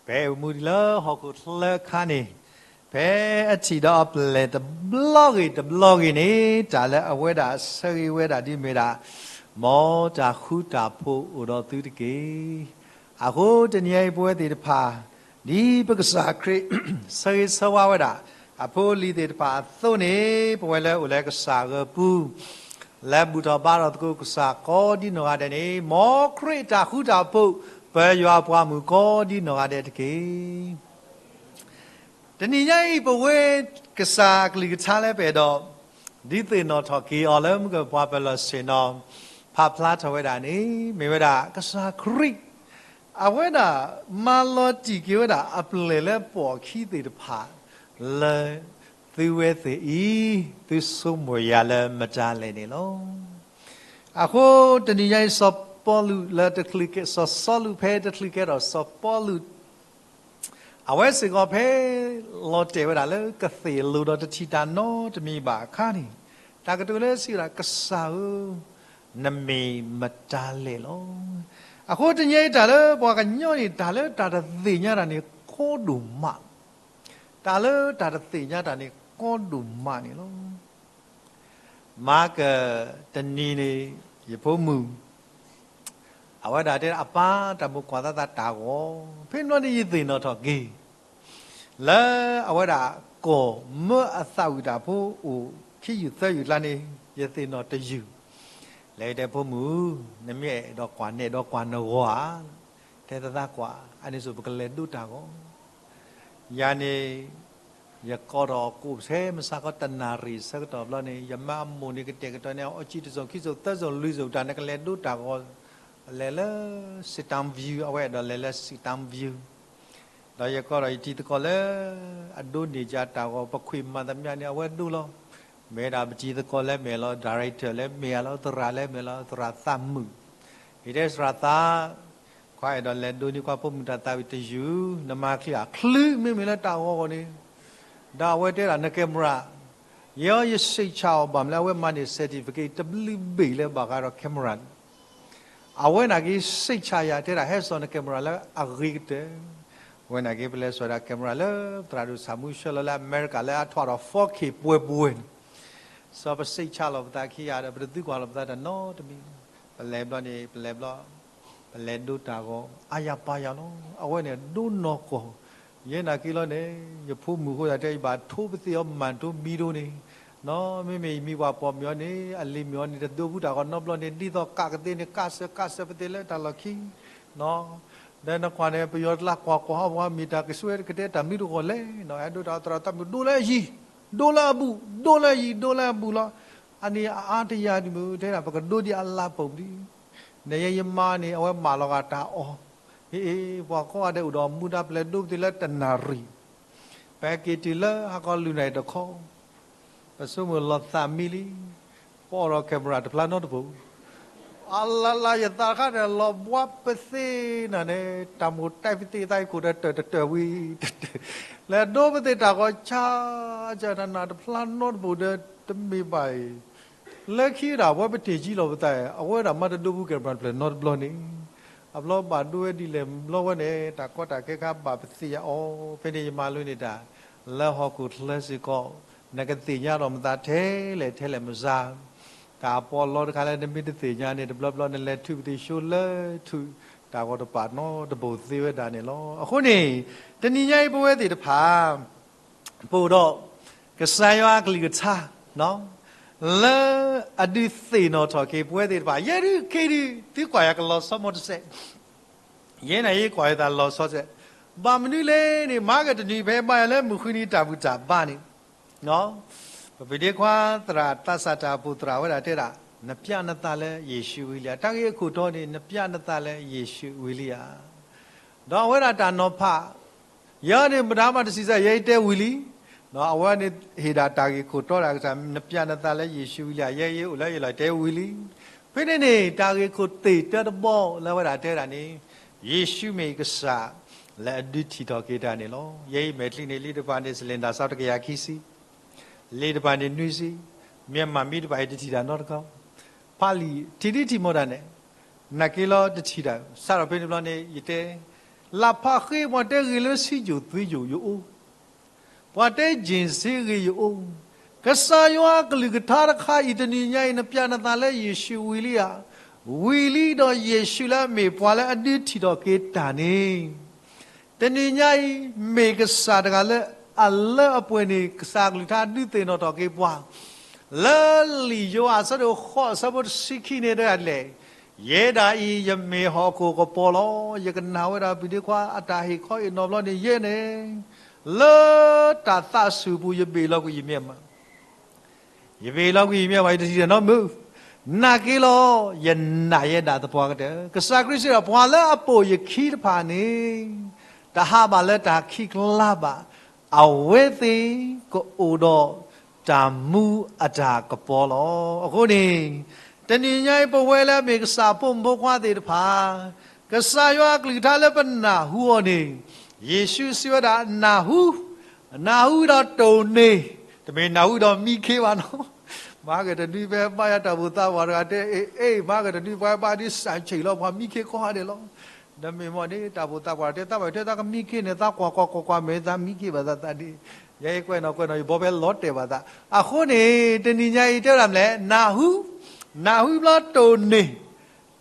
ဖဲအမူဒံးလၢဟီၣ်ခိၣ်ချၢအခါန့ၣ်, ဖဲအထံၣ်ဒီးအပျဲၢ်တဘျီဂ့ၤတဘျီဂ့ၤန့ၣ်, တၢ်လၢအဝဲဒၣ်ဆၢဂ့ၤဝဲဒၣ်ဒ်မ့ၢ်ဒၣ်, မ်တၢ်ဃူတၢ်ဖိးအိၣ်ဒီးသုတက့ၢ်. အဃိတနံၤအံၤပဝဲသ့ၣ်တဖၣ်, ဒ်ပကစၢ်ခရံာ် ဆၢဂ့ၤဆၢဝါဝဲဒၣ် အဖိအလံၤသ့ၣ်တဖၣ်အသိးန့ၣ်, ပဝဲလၢအိၣ်လၢကစၢ်ဂီၢ်ပူၤ လၢဘူၣ်ထီၣ်ဘါထီၣ်သကိးကစၢ်ကိးဒ်နီၢ်ဂၤဒဲးန့ၣ်, မ်ခရံာ်တၢ်ဃူတၢ်ဖိး ပၢၤယွၤအပှၤမုၣ်ကိးဒ်နီၢ်ဂၤဒဲးတက့ၢ်. တနံၤညါအံၤ ပဝဲကစၢ်အကလုၢ်ကထါလၢပအဲၣ်ဒိး ဒုးသ့ၣ်နီၣ်ထီၣ်က့ၤအီၤလၢမုၢ်ကပှၤပၢၤလီၢ်ဆ့ၣ်နီၤ ဖးဖျါထီၣ်ဝဲဒၣ်န့ၣ် မ့ၢ်ဝဲဒၣ်ကစၢ်ခရံာ် အဝဲဒၣ်မၤလီၤတံၢ်က့ၤဝဲဒၣ်အပျဲၢ်လၢပိာ်အခံသ့ၣ်တဖၣ် လၢ သုဝဲသ့ၣ်အံၤ သုဆိကမိၣ်ယၤလၢမတၤလဲၣ်န့ၣ်လီၤ. အဃိတနံၤညါအံၤ စီၤပီလူးလၢတချုးကဲ စီၤစီလူးဖဲတချုးကဲထီၣ်စီၤပီလူး အဝဲစ့ၢ်ကီးဖဲလီၤတဲာ်ဝဲဒၣ်လၢကသ့ၣ်လိၤဒီးတထံၣ်တၢ်နီတမံၤဘၣ်အခါန့ၣ်, တၢ်ကတိၤလၢစံးဝဲဒၣ် ကစၢ်ဧၢ, နမ့ၢ်မတၤလဲၣ်လီၤ. အဃိတနံၤညါအံၤတၢ်လၢပှၤကညီန့ၣ် တၢ်လၢတၢ်တသ့ၣ်ညါတၢ်န့ၣ်ကီဒိၣ်မး, တၢ်လၢတၢ်တသ့ၣ်ညါတၢ်န့ၣ်ကီဒိၣ်မးန့ၣ်လီၤ. မၤကၢၢ်တနံၤန့ၣ် ယဖိမုၣ် အဝဲဒၣ်တဲအပၢ်တၢ်မိၣ်ကွၢ်သးသးတၢ်ဂီၤ, ဖဲနီၢ်န့ၣ်ယသ့ၣ်နီၣ်ထီၣ်က့ၤ လၢအဝဲဒၣ်ကီၢ်မၢအသးဝံၣ်တၢ်ဖိအိၣ်ခံယုၢ်သၢယုၢ်ကျါန့ၣ် ယသ့ၣ်နီၣ်တယုၢ်, လဲၤတဲဖိမုၣ်, နမ့ၢ်အဲၣ်ဒိးကွၢ်နဲၣ်ဒိးကွၢ်နဂီၢ်ဧါ, တဲသးကွၢ်, အန့ၣ်စိၤပကလဲၤဒိတၢ်ဂီၤ ယၤန့ၣ် ယကိးထီၣ်ကိၣ်ဆဲမဆါခီတနၣ်ရံၣ်ဆၢကတီၢ်ဘျီန့ၣ် ယမါအမိၢ်န့ၣ်ကတဲာ်ကတီၤန့ၣ် အီၣ်ကံတစိၤခံစိၤသၢစိၤလွံၢ်စိၤတၢ် နကလဲၤဒိတၢ်ဂီၤ, လဲၤလၢ Sittard View အဝဲအဲၣ်ဒိးလဲၤလၢ Sittard View, ဒီးယကိးထီၣ်ယတံၤသကိးလၢ အဒိန့ၢ်ကတၢ်ဂီၤ ပခွံၣ်မၤသမျၣ်န့ၣ် အဝဲဒိလီၤ. မ့ၢ်ဒၣ်ပတံၤသကိးလၢမဲာ်လီၤ director လၢမဲာ်လီၤ သရၣ်လၢမဲာ်လီၤ သရၣ်သးမုာ်, ယတဲသရၣ်သး ခွါအဲၣ်ဒိးလဲၤဒိန့ၢ်ခွါဖိမုၣ်တၢ်သးဝံၣ်တယုၢ် နမၤချံအချုးမ့မ့ၢ်လၢတၢ်ဂီၤဂီၤန့ၣ်, ဒီးအဝဲတဲဒၣ်န camera, ယဲယစံးဆၣ်အီၤဘၣ်မနုၤလၢအဝဲမၤန့ၢ် certificate တဘျုးဘ့ၣ်လၢဘၣ်ဃးဒီး camera န့ၣ်, အဝဲန့ၣ်က့ၤစံးဆၣ်ယၤတဲဒၣ်ဟဲစိာ်န camera လၢအဂ့ၤကတၢၢ်, အဝဲန့ၣ်က့ၤပလဲၤစိာ်ဒၣ် camera လၢသရၣ်ဒိၣ်ဆၣ်မူဆှၢလီၤလၢအမဲရကၤလၢအထွဲဒီး four K ပှဲၤပှဲၤန့ၣ် စီၤပစံးဆၣ်လီၤပသးခံဂၤဒီး ပတသံကွၢ်လီၤပသးတနီတမံၤ, ပလဲၤဘျီန့ၣ် ပလဲၤဘျီ, ပလဲၤဒိတၢ်ဂီၤ အါယၤပါယၤလီၤ. အဝဲန့ၣ်ဒိနီၢ်ကီၢ်, ယဲနာ်က့ၤလီၤန့ၣ် ယဖိမုၣ်ဃိယၤတဲ ယဘၣ်ထိပသ့ၣ်အီၤမၤတိမံၤဒိၣ်န့ၣ်, နီၢ် မ့မ့ၢ်ယမံၤပှၤပိာ်မုၣ်အီၤန့ၣ် အလံၤမုာ်အီၤန့ၣ် တဒိဘူးတၢ်ဂီၤနီတဘျီန့ၣ် ဒ်သိးကးကသ့န့ၣ် ကးစၢၤကးစၢၤပသ့ၣ်လၢတၢ်လီၢ်ခံ, နီၢ် ဒီးနခွါန့ၣ် ပယီၤတလါကွၢ်ကွၢ်ဟီၣ်ပှၤမ့ၢ်တၢ်ကဆှဲကတဲတၢ်မနုၤတဂီၢ်လဲၣ်, နီၢ် အဲၣ်ဒိးတၢ်သရၣ်သးမုာ်ဒိလၢအယံၤ, ဒိလၢအဘူး, ဒိလၢအယံၤ ဒိလၢအဘူးလီၤ. အန့ၣ်အအါတယၤဒ်မုၢ်တဲဒၣ် ပကဒိဒ်အလၤပိာ်မးဒံး, နယဲယမါန့ၣ် အဝဲမၢလီၤဂာ်တၢ်အီၣ်, အ့ၣ် ပှၤကိးဂၤဒဲးအိၣ်ဒီးမူဒါပလဲၤဒိပသ့ၣ်လၢတနၣ်ရံၣ်, ပဟဲက့ၤတုၤလၢဟါခီလွံၢ်နၣ်ရံၣ်တခီ ပဆိကမိၣ်လီၤသးမံလံ, ပအီၣ်ဒီး camera တဖျါနီတပူၤ, အလါလါယသးတခါန့ၣ် လီၤဘှါပသ့ၣ်နၤန့ၣ် တၢ်မိၣ်တဲာ်ပသ့ၣ်သးအံၤခိၣ်ဒီးတၢၢ်တတၢၢ်ဝံၤ, လဲၤဒိပသ့ၣ်တၢ်ဂီၤဆါ, ကနနၢ်တဖျါနီတပူၤဒီးတမ့ၢ်ဘၣ်အံၤ, လၢခံဒၣ်ပဝဲပထံၣ်ကံလီၤပသး, အဝဲဒၣ်မၤတဒိဘူး camera တဖျၢၣ်နီတဘျီန့ၣ်, အဘျီဘၣ်ဒိဝဲဒ်လဲၣ်ဘျီဝဲန့ၣ် တၢ်ကီတၢ်ခဲခါဘၣ်ပသ့ၣ်ညါအီၤ, ဖဲန့ၣ်ယမၤလိန့ၢ်တၢ်, လၢဟီၣ်ခိၣ်ချၢစ့ၢ်ကီး နကသ့ၣ်ညါဒီးမသးထဲလဲၣ်ထဲလဲၣ်မစါ, တၢ်ပီးလီတခါလၢနမ့ၢ်တသ့ၣ်ညါန့ၣ် တဘျီဘျီနလဲၤထုးပသ့ၣ်ဆိလၢထုး, တၢ်ဂီၤတပာ်နီတဘိၣ်သ့ဝဲဒၣ်န့ၣ်လီၤ. အဃိန့ၣ် တနံၤညါအံၤပဝဲသ့ၣ်တဖၣ် ပအိၣ်ဒီး ကစၢ်ယွၤအကလုၢ်ကထါ လၢအဒုးသ့ၣ်နီၣ်ထီၣ်က့ၤပဝဲသ့ၣ်တဖၣ် ယဲဒုးခ့ဒုး သုကွၢ်ယၤကလီၤဆီမိၢ်တစဲး, ယဲန့ၣ်ယကွၢ်ယသးလီၤဆီစဲး, ဘၣ်မနုၤလဲၣ်န့ၣ် မၤကတနံၤဖဲဘါယၤလၢမုၢ်ဃုနံၤတၢ်ဘူၣ်တၢ်ဘါန့ၣ် ပပဒ့ခွါသရၣ်သးစၢ်တၢ်အိၣ်ဖှိၣ်သရၣ်ဝဲဒၣ်တဲဒၣ် နပျးနသးလၢယ့ၣ်ၡူးဝံၤလံဧါ, တၢ်ဂ့ၢ်အခိၣ်တီန့ၣ် နပျးနသးလၢယ့ၣ်ၡူးဝံၤလံဧါ, ဒီးအဝဲဒၣ်တၢ်နီၤဖး ယၤန့ၣ် မတၤမးတစံးစၢ် ယဲယတဲဝံၤလံ, အဝဲန့ၣ်ဟ့ၣ်ဒၣ်တၢ်ဂ့ၢ်ခိၣ်တီဒၣ်ကစၢ် နပျးနသးလၢယ့ၣ်ၡူးဝံၤလံဧါ, ယဲယအိၣ်လၢယလီၢ်တဲဝံၤလံ, ဖဲန့ၣ်န့ၣ် တၢ်ဂ့ၢ်ခိၣ်သ့ၣ်တၢတဘီလၢဝဲဒၣ်တဲဒၣ်န့ၣ် ယ့ၣ်ၡူးမ့ၢ်ကစၢ် လၢအဒုးထံၣ်ထီၣ်က့ၤတၢ်န့ၣ်လီၤ. ယဲအံၤမဲာ်ချံန့ၣ် လံာ်တဖၣ်န့ၣ် စလ့ၣ်ဒၣ်ဆၢတကယၤခံဆံ, လံာ်တဖၣ်န့ၣ်နွံဆံ, မ့ၢ်မၤမံတဖၣ်အံၤတထံၣ်တၢ်နီတခီ, ဖးလံာ်ထံၣ်ဒ်ထံၣ်မိၢ်တၢ်န့ၣ်, နာ်က့ၤလီၤတထံၣ်တၢ်, စးထီၣ်ဖဲန့ၣ်ဘျီန့ၣ် ယတဲ လၢ်ဖးဃ့ ပှၤတဲဂ့ၤလၢဆံးယိာ်သွံယိာ်ယအိၣ်, ပှၤတဲယ့ၣ်စ့ဂ့ၤယအိၣ်, ကစၢ်ယွၤအကလုၢ်ကထါတခါအံၤ တနံၤညါအံၤ နပျးနသးလၢယ့ၣ်ၡူးဝံၤလံဧါ, ဝံၤလံဒီးယ့ၣ်ၡူးလၢအမ့ၢ်ပှၤလၢအဒုးထံၣ်ထီၣ်က့ၤတၢ်န့ၣ် တနံၤညါအံၤ မ့ၢ်ကစၢ်တဂၤလၢအလၢအပှဲၤန့ၣ် ကစၢ်အကလုၢ်ကထါဒုးသ့ၣ်နီၣ်ထီၣ်က့ၤပှၤ လၢလံာ်ယိၤဟၣ်အဆၢဒိၣ်ဃိးအဆၢဖိတဆံခံန့ၣ် တဲဒ်လဲၣ်, ယဲဒၣ်အံၤ ယမ့ၢ်ဟီၣ်ခိၣ်ကပီၤလီၤ. ယကနၣ်ဝဲဒၣ်ပျံၤဒ့ခွါအတၢ်ဟ့ၣ်ခီဟ့ၣ်နီၤဘျီန့ၣ် ယဲန့ၣ် လၢတၢ်သးစူၤပူၤ ယဘ့ၣ်လီၤကွံာ်ယမဲာ်မး ယဘ့ၣ်လီၤကွံာ်ယမဲာ်မး ယတထံၣ်နီတမုၢ်, နာ်က့လီၤ, ယနာ်ယဲဒၣ်သပှၢ်ကတၢၢ်. ကစၢ်ခရံာ်စံးဒီး ပှၤလၢအပိာ်ယခံတဖၣ်န့ၣ် တဟးဘၣ်လၢတၢ်ခံးကျါဘၣ်, အဝဲသ့ၣ်ကအိၣ်ဒီးတၢ်မူအတၢ်ကပီၤလီၤ. အဃိန့ၣ် တနံၤညါအံၤ ပဝဲလၢအမ့ၢ်ကစၢ်အဖိမုၣ်ဖိခွါသ့ၣ်တဖၣ် ကစၢ်ယွၤအကလုၢ်ကထါလၢပနၢ်ဟူအီၤန့ၣ် ယ့ၣ်ၡူးစံးဝဲဒၣ် နၢ်ဟူ, နၢ်ဟူဒီးတိၢ်န့ၢ်, တမ့ၢ်နၢ်ဟူဒီးမံခ့ဘၣ်နီၤ. မၤကတနွံဖဲဘါယွၤတၢ်ဘူၣ်သးပှၢ်တဂၤတဲ အ့ၣ် မၤကတနွံပှၤဘါဒ်စၢ်ဆံးလီၤ ပှၤမံခ့ကိးဂၤဒဲးလီၤ. နမ့ၢ်မ့ၢ်န့ၣ် တၢ်ဘူၣ်သးပှၢ်တဲ သးဘၣ်ထွဲသးကမံခ့န့ၣ် သးကွၢ်ကွၢ်ကွၢ်ကွၢ် မ့ၢ်သးမံခ့ဘၣ်သးသးဒ်, ယဲကွဲးနီၣ်ကွဲးနီၣ် ယဘီဖဲလီၤတဲာ်ဘၣ်သး. အဃိန့ၣ် တနံၤညါအံၤတဲဝဲဒၣ်မနုၤလဲၣ်, နၢ်ဟူ, နၢ်ဟူဘျီတိၢ်န့ၢ်,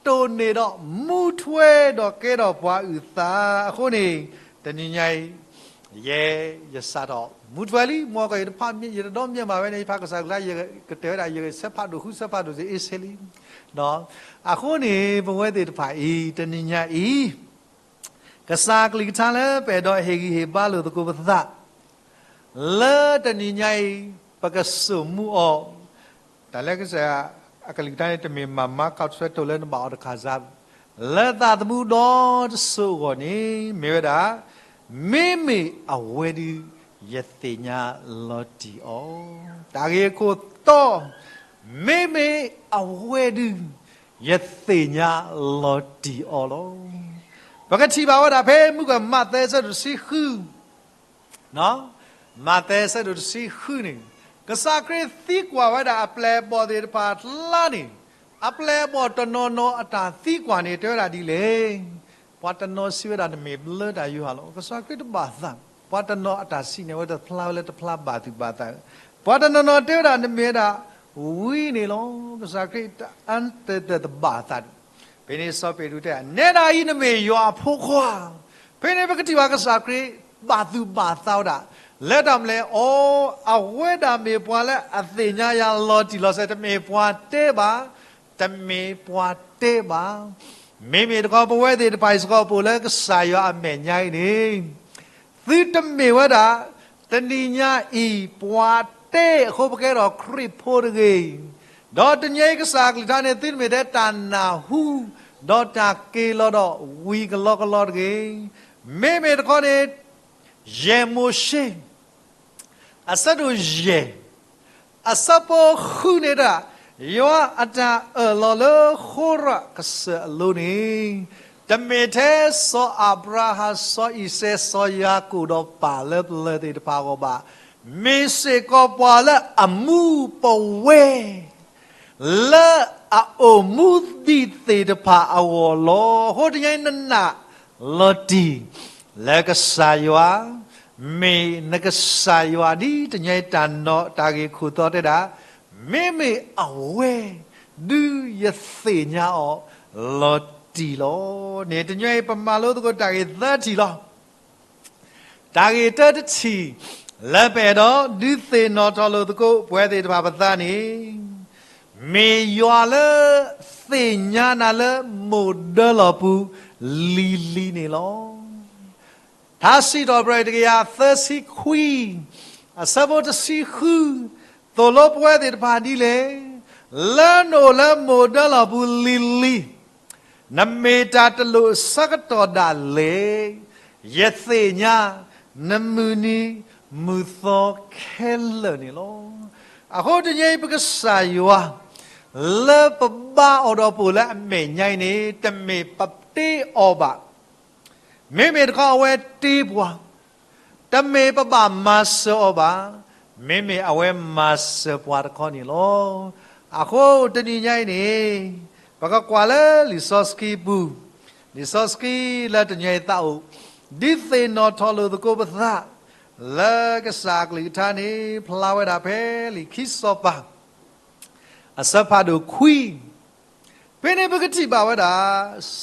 တိၢ်န့ၢ်ဒီးမူထွဲဒီးကဲထီၣ်ပှၤအုၣ်သး. အဃိန့ၣ် တနံၤညါအံၤ ယဲ ယစးထီၣ်မူထွဲလံ, မ့ၢ်ကီၢ်အံၤတဖၣ် ယတဒီမ့ၢ်မးဝဲန့ၣ် ယဖးကစၢ်ကလုၢ်ကထါ ယကတဲဝဲဒၣ် ယဂဲၤဆၢဖးဒိၣ်ဃုဆၢဖးဒိၣ်စ့ၢ် အ့ၣ်စ့လံ. အဃိန့ၣ် ပဝဲသ့ၣ်တဖၣ်အံၤ တနံၤညါအံၤ ကစၢ်ကလုၢ်ကထါလၢပအဲၣ်ဒိးဟ့ၣ်ဂံၢ်ဟ့ၣ်ဘါလိာ်သကိးပသး လၢတနံၤညါအံၤ ပကစိာ်မူအီၤ, တၢ်လၢကစၢ်အကလုၢ်ကထါန့ၣ် တမ့ၢ်မၤမါခီၣ်ထံးထီၣ်လၢနဘၣ်အီၤတခါစၢ်, လၢသးသမူဒီတစိၤအဂီၢ်န့ၣ် မ့ၢ်ဝဲဒၣ် မ့မ့ၢ်အဝဲဒု ယသ့ၣ်ညါလီၤတံၢ်အီၤ, တၢ်ဂ့ၢ်အခိၣ်တီ, မ့မ့ၢ်အဝဲဒု ယသ့ၣ်ညါလီၤတံၢ်အီၤလီၤ. ပကထံၣ်ဘၣ်ဝဲဒၣ်ဖဲမုၢ်ကမၤသဲဆၢဒိၣ်တဆံဃု မးသဲဆၢဒိၣ်တဆံဃုန့ၣ်, ကစၢ်ခရံာ်သံကွၢ်ဝဲဒၣ်အပျဲၢ်အဘီၣ်သ့ၣ်တဖၣ်အကျါန့ၣ်, အပျဲၢ်အဘီၣ်တနီၤနီၤအတၢ်သံကွၢ်န့ၣ် တဲဝဲဒၣ်ဒ်လဲၣ်. ပှၤတနီၤစံးဝဲဒၣ် နမ့ၢ်ဘျၢတၢ်ယိၤဟၣ်လီၤ. ကစၢ်ခရံာ်တဘၣ်သး, ပှၤတနီၤအတၢ်စံးန့ၣ် အဝဲတဖျါဝဲလၢတဖျါဘၣ်သူၣ်ဘၣ်သး, ပှၤတနီၤနီၤတဲဝဲဒၣ် နမ့ၢ်ဝဲဒၣ်ဝံန့ၣ်လီၤ. ကစၢ်ခရံာ်တအၢတတဘၣ်သးဒီး ဖဲန့ၣ်စီၤပ့းတရူးတဲ နဲဒၣ်အံၤနမ့ၢ်ယွၤအဖိခွါ, ဖဲန့ၣ်ပကထံၣ်ဘၣ်ကစၢ်ခရံာ်ဘၣ်သူၣ်ဘၣ်သးဝဲဒၣ်, လၢတၢ်မနုၤလဲၣ်, အီ, အဝဲဒၣ်မ့ၢ်ပှၤလၢအသ့ၣ်ညါယၤလီၤတံၢ်လီၤဆဲး, တမ့ၢ်ပှၤတဲဘၣ်, တမ့ၢ်ပှၤတဲဘၣ်. မ့မ့ၢ်တခီ ပဝဲသ့ၣ်တဖၣ်အံၤစ့ၢ်ကီးပအိၣ်လၢကစၢ်ယွၤအမဲာ်ညါအံၤန့ၣ် သုတမ့ၢ်ဝဲဒၣ် တနံၤညါအံၤ ပှၤတဲအဃိ ပကဲထီၣ်ခရံာ်ဖိတဂ့ၤ. ဒီးတနံၤအံၤကစၢ်အကလုၢ်ကထါန့ၣ် သုတမ့ၢ်ထဲတၢ်နၢ်ဟူ ဒီးတၢ်က့ၤလီၤဒီးဝံၤကလီကလီတဂ့ၤ. မ့မ့ၢ်တခီန့ၣ် ယဲၢ်မိၤၡ့ အဆၢဒိၣ်ယဲၢ် အဆၢဖိဃုန့ၣ်ဒၣ်, ယွၤအတၢ်အၢၣ်လီၤလၢဃိရးကစၢၢ်အလိၤန့ၣ်, တမ့ၢ်ထဲစီၤအၤဘြၤဟၣ်, စီၤအံၤစဲး, စီၤယၤကိာ်ဒီးပၢ်လၢပျၢၤသ့ၣ်တဖၣ်အဂီၢ်ဘၣ်, မ့ၢ်စ့ၢ်ကီးပှၤလၢအမူပဝဲ လၢအအိၣ်မူဒံးသ့ၣ်တဖၣ်အဂီၢ်လီၤ. အဃိတနံၤအံၤနနာ်လီၤတံၢ် လၢကစၢ်ယွၤ မ့ၢ်နကစၢ်ယွၤဒ်တနံၤအံၤတၢ်နီၤတၢ်ဂ့ၢ်ခိၣ်တီတဲဒၣ်, မ့မ့ၢ်အဝဲ ဒုးယသ့ၣ်ညါအီၤလီၤတံၢ်လီၤ. န့ၣ်တနံၤအံၤ ပမၤလိသကိးတၢ်ဂ့ၢ်သၢထံၣ်လီၤ. တၢ်ဂ့ၢ်တၢတထံၣ် လၢပအဲၣ်ဒိးဒုးသ့ၣ်နီၣ်ထီၣ်လိာ်သကိးပဝဲသ့ၣ်တဖၣ်ပသးန့ၣ်, မ့ၢ်ယွၤလၢသ့ၣ်ညါနၤလၢမိၢ်ဒၢလီၢ်ပူၤလံၤလံၤန့ၣ်လီၤ. ထါစံးထီၣ်ပတြၢၤတကယၤသၢဆံခွံ အဆၢဖိတဆံဃု, သိၣ်လိပဝဲသ့ၣ်တဖၣ်ဒ်လဲၣ်, လၢနအိၣ်လၢမိၢ်ဒၢလီၢ်ပူၤလံၤလံၤ နမ့ၢ်တၢ်တလိၣ်ဆၢကတီၢ်ဒၣ်လဲာ်, ယသ့ၣ်ညါ နမုၢ်နံၤမုၢ်သီခဲလၢာ်န့ၣ်လီၤ. အဃိတနံၤအံၤ ပကစၢ်ယွၤ လၢပဘါအီၤဒီးပအိၣ်လၢအမဲာ်ညါအံၤန့ၣ် တမ့ၢ်ပတ့အီၤဘၣ် မ့မ့ၢ်တခီအဝဲတ့ပှၤ, တမ့ၢ်ပဘၣ်မၤစၢၤအီၤဘၣ်, မ့မ့ၢ်အဝဲမၤစၢၤပှၤတခီန့ၣ်လီၤ. အဃိတနံၤညါအံၤန့ၣ် ပကကွၢ်လၢလံာ်စီဆှံပူၤ, လံာ်စီဆှံလၢတနံၤအံၤသးအိၣ် ဒုးသ့ၣ်နီၣ်ထီၣ်လိာ်သကိးပသး လၢကစၢ်အကလုၢ်ကထါန့ၣ် ဖျါဝဲဒၣ်ဖဲလံာ်ခံစီၤပၤ အဆၢဖးဒိၣ်ခွံ, ဖဲန့ၣ်ပကထံၣ်ဘၣ်ဝဲဒၣ်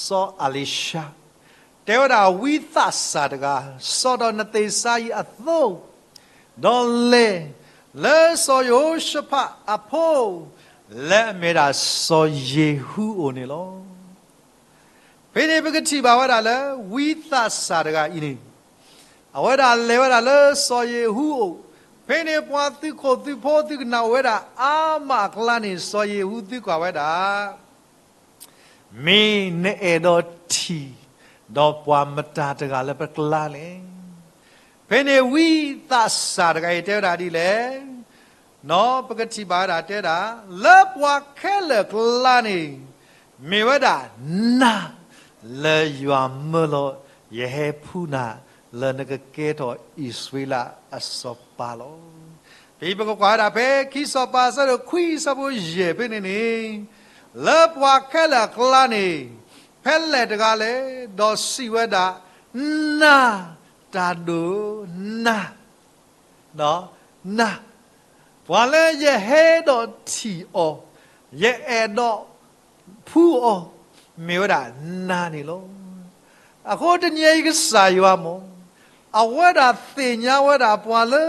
စီၤအ့လံၡါ တဲဝဲဒၣ်ဝံသးစၢ်တဂၤ စိာ်ထီၣ်နသ့ၣ်စါယံၤအသိ ဒီးလဲၤလၢစီၤယဟိၤၡဖးအဖိ လၢအမ့ၢ်ဒၣ်စီၤယ့ၤဟူအအိၣ်န့ၣ်လီၤ. ဖဲန့ၣ်ပကထံၣ်ဘၣ်ဝဲဒၣ်လၢ ဝံသးစၢ်တဂၤအံၤန့ၣ် အဝဲဒၣ်လဲၤဝဲဒၣ်လၢစီၤယ့ၤဟူအအိၣ်, ဖဲန့ၣ်ပှၤသုးခိၣ်သုးဖိသုကနၣ်အိၣ်ဝဲဒၣ်အါမးအကျါန့ၣ် စီၤယ့ၤဟူသံကွၢ်ဝဲဒၣ်, မ့ၢ်နအဲၣ်ဒိးထံၣ် ဒီးပှၤမတၤတဂၤလၢပကျါလဲၣ်. ဖဲန့ၣ်ဝံသးစၢ်တဂၤအံၤတဲဝဲဒၣ်ဒ်လဲၣ် နီၢ်ပကထံၣ်ဘၣ်ဝဲဒၣ်တဲဒၣ် လၢပှၤခဲလၢာ်ကျါန့ၣ် မ့ၢ်ဝဲဒၣ်နၤ လၢယွၤမၢလီၤယဟဲဖှူနၤ လၢနကကဲထီၣ်အံၣ်စရ့လးအစီၤပၤလီၤ. ဖဲပကကွၢ်ဝဲဒၣ်ဖဲခံစီၤပၤ အဆၢဒိၣ်ခွံအဆၢဖိယဲၢ်ဖဲန့ၣ်န့ၣ်, လၢပှၤခဲလၢာ်အကျါန့ၣ် ဖဲလဲၣ်တဂၤလဲၣ် ဒီးစံးဝဲဒၣ်, နၤ တၢ်ဒိၣ် နၤ နၤ, ပှၤလၢယဟဲဒီးထံၣ်အီၤ, ယအဲၣ်ဒိးဖှူအီၤ, မ့ၢ်ဝဲဒၣ်နၤန့ၣ်လီၤ. အဃိတနံၤအံၤကစၢ်ယွၤမ့ၢ် အဝဲဒၣ်သ့ၣ်ညါဝဲဒၣ်ပှၤလၢ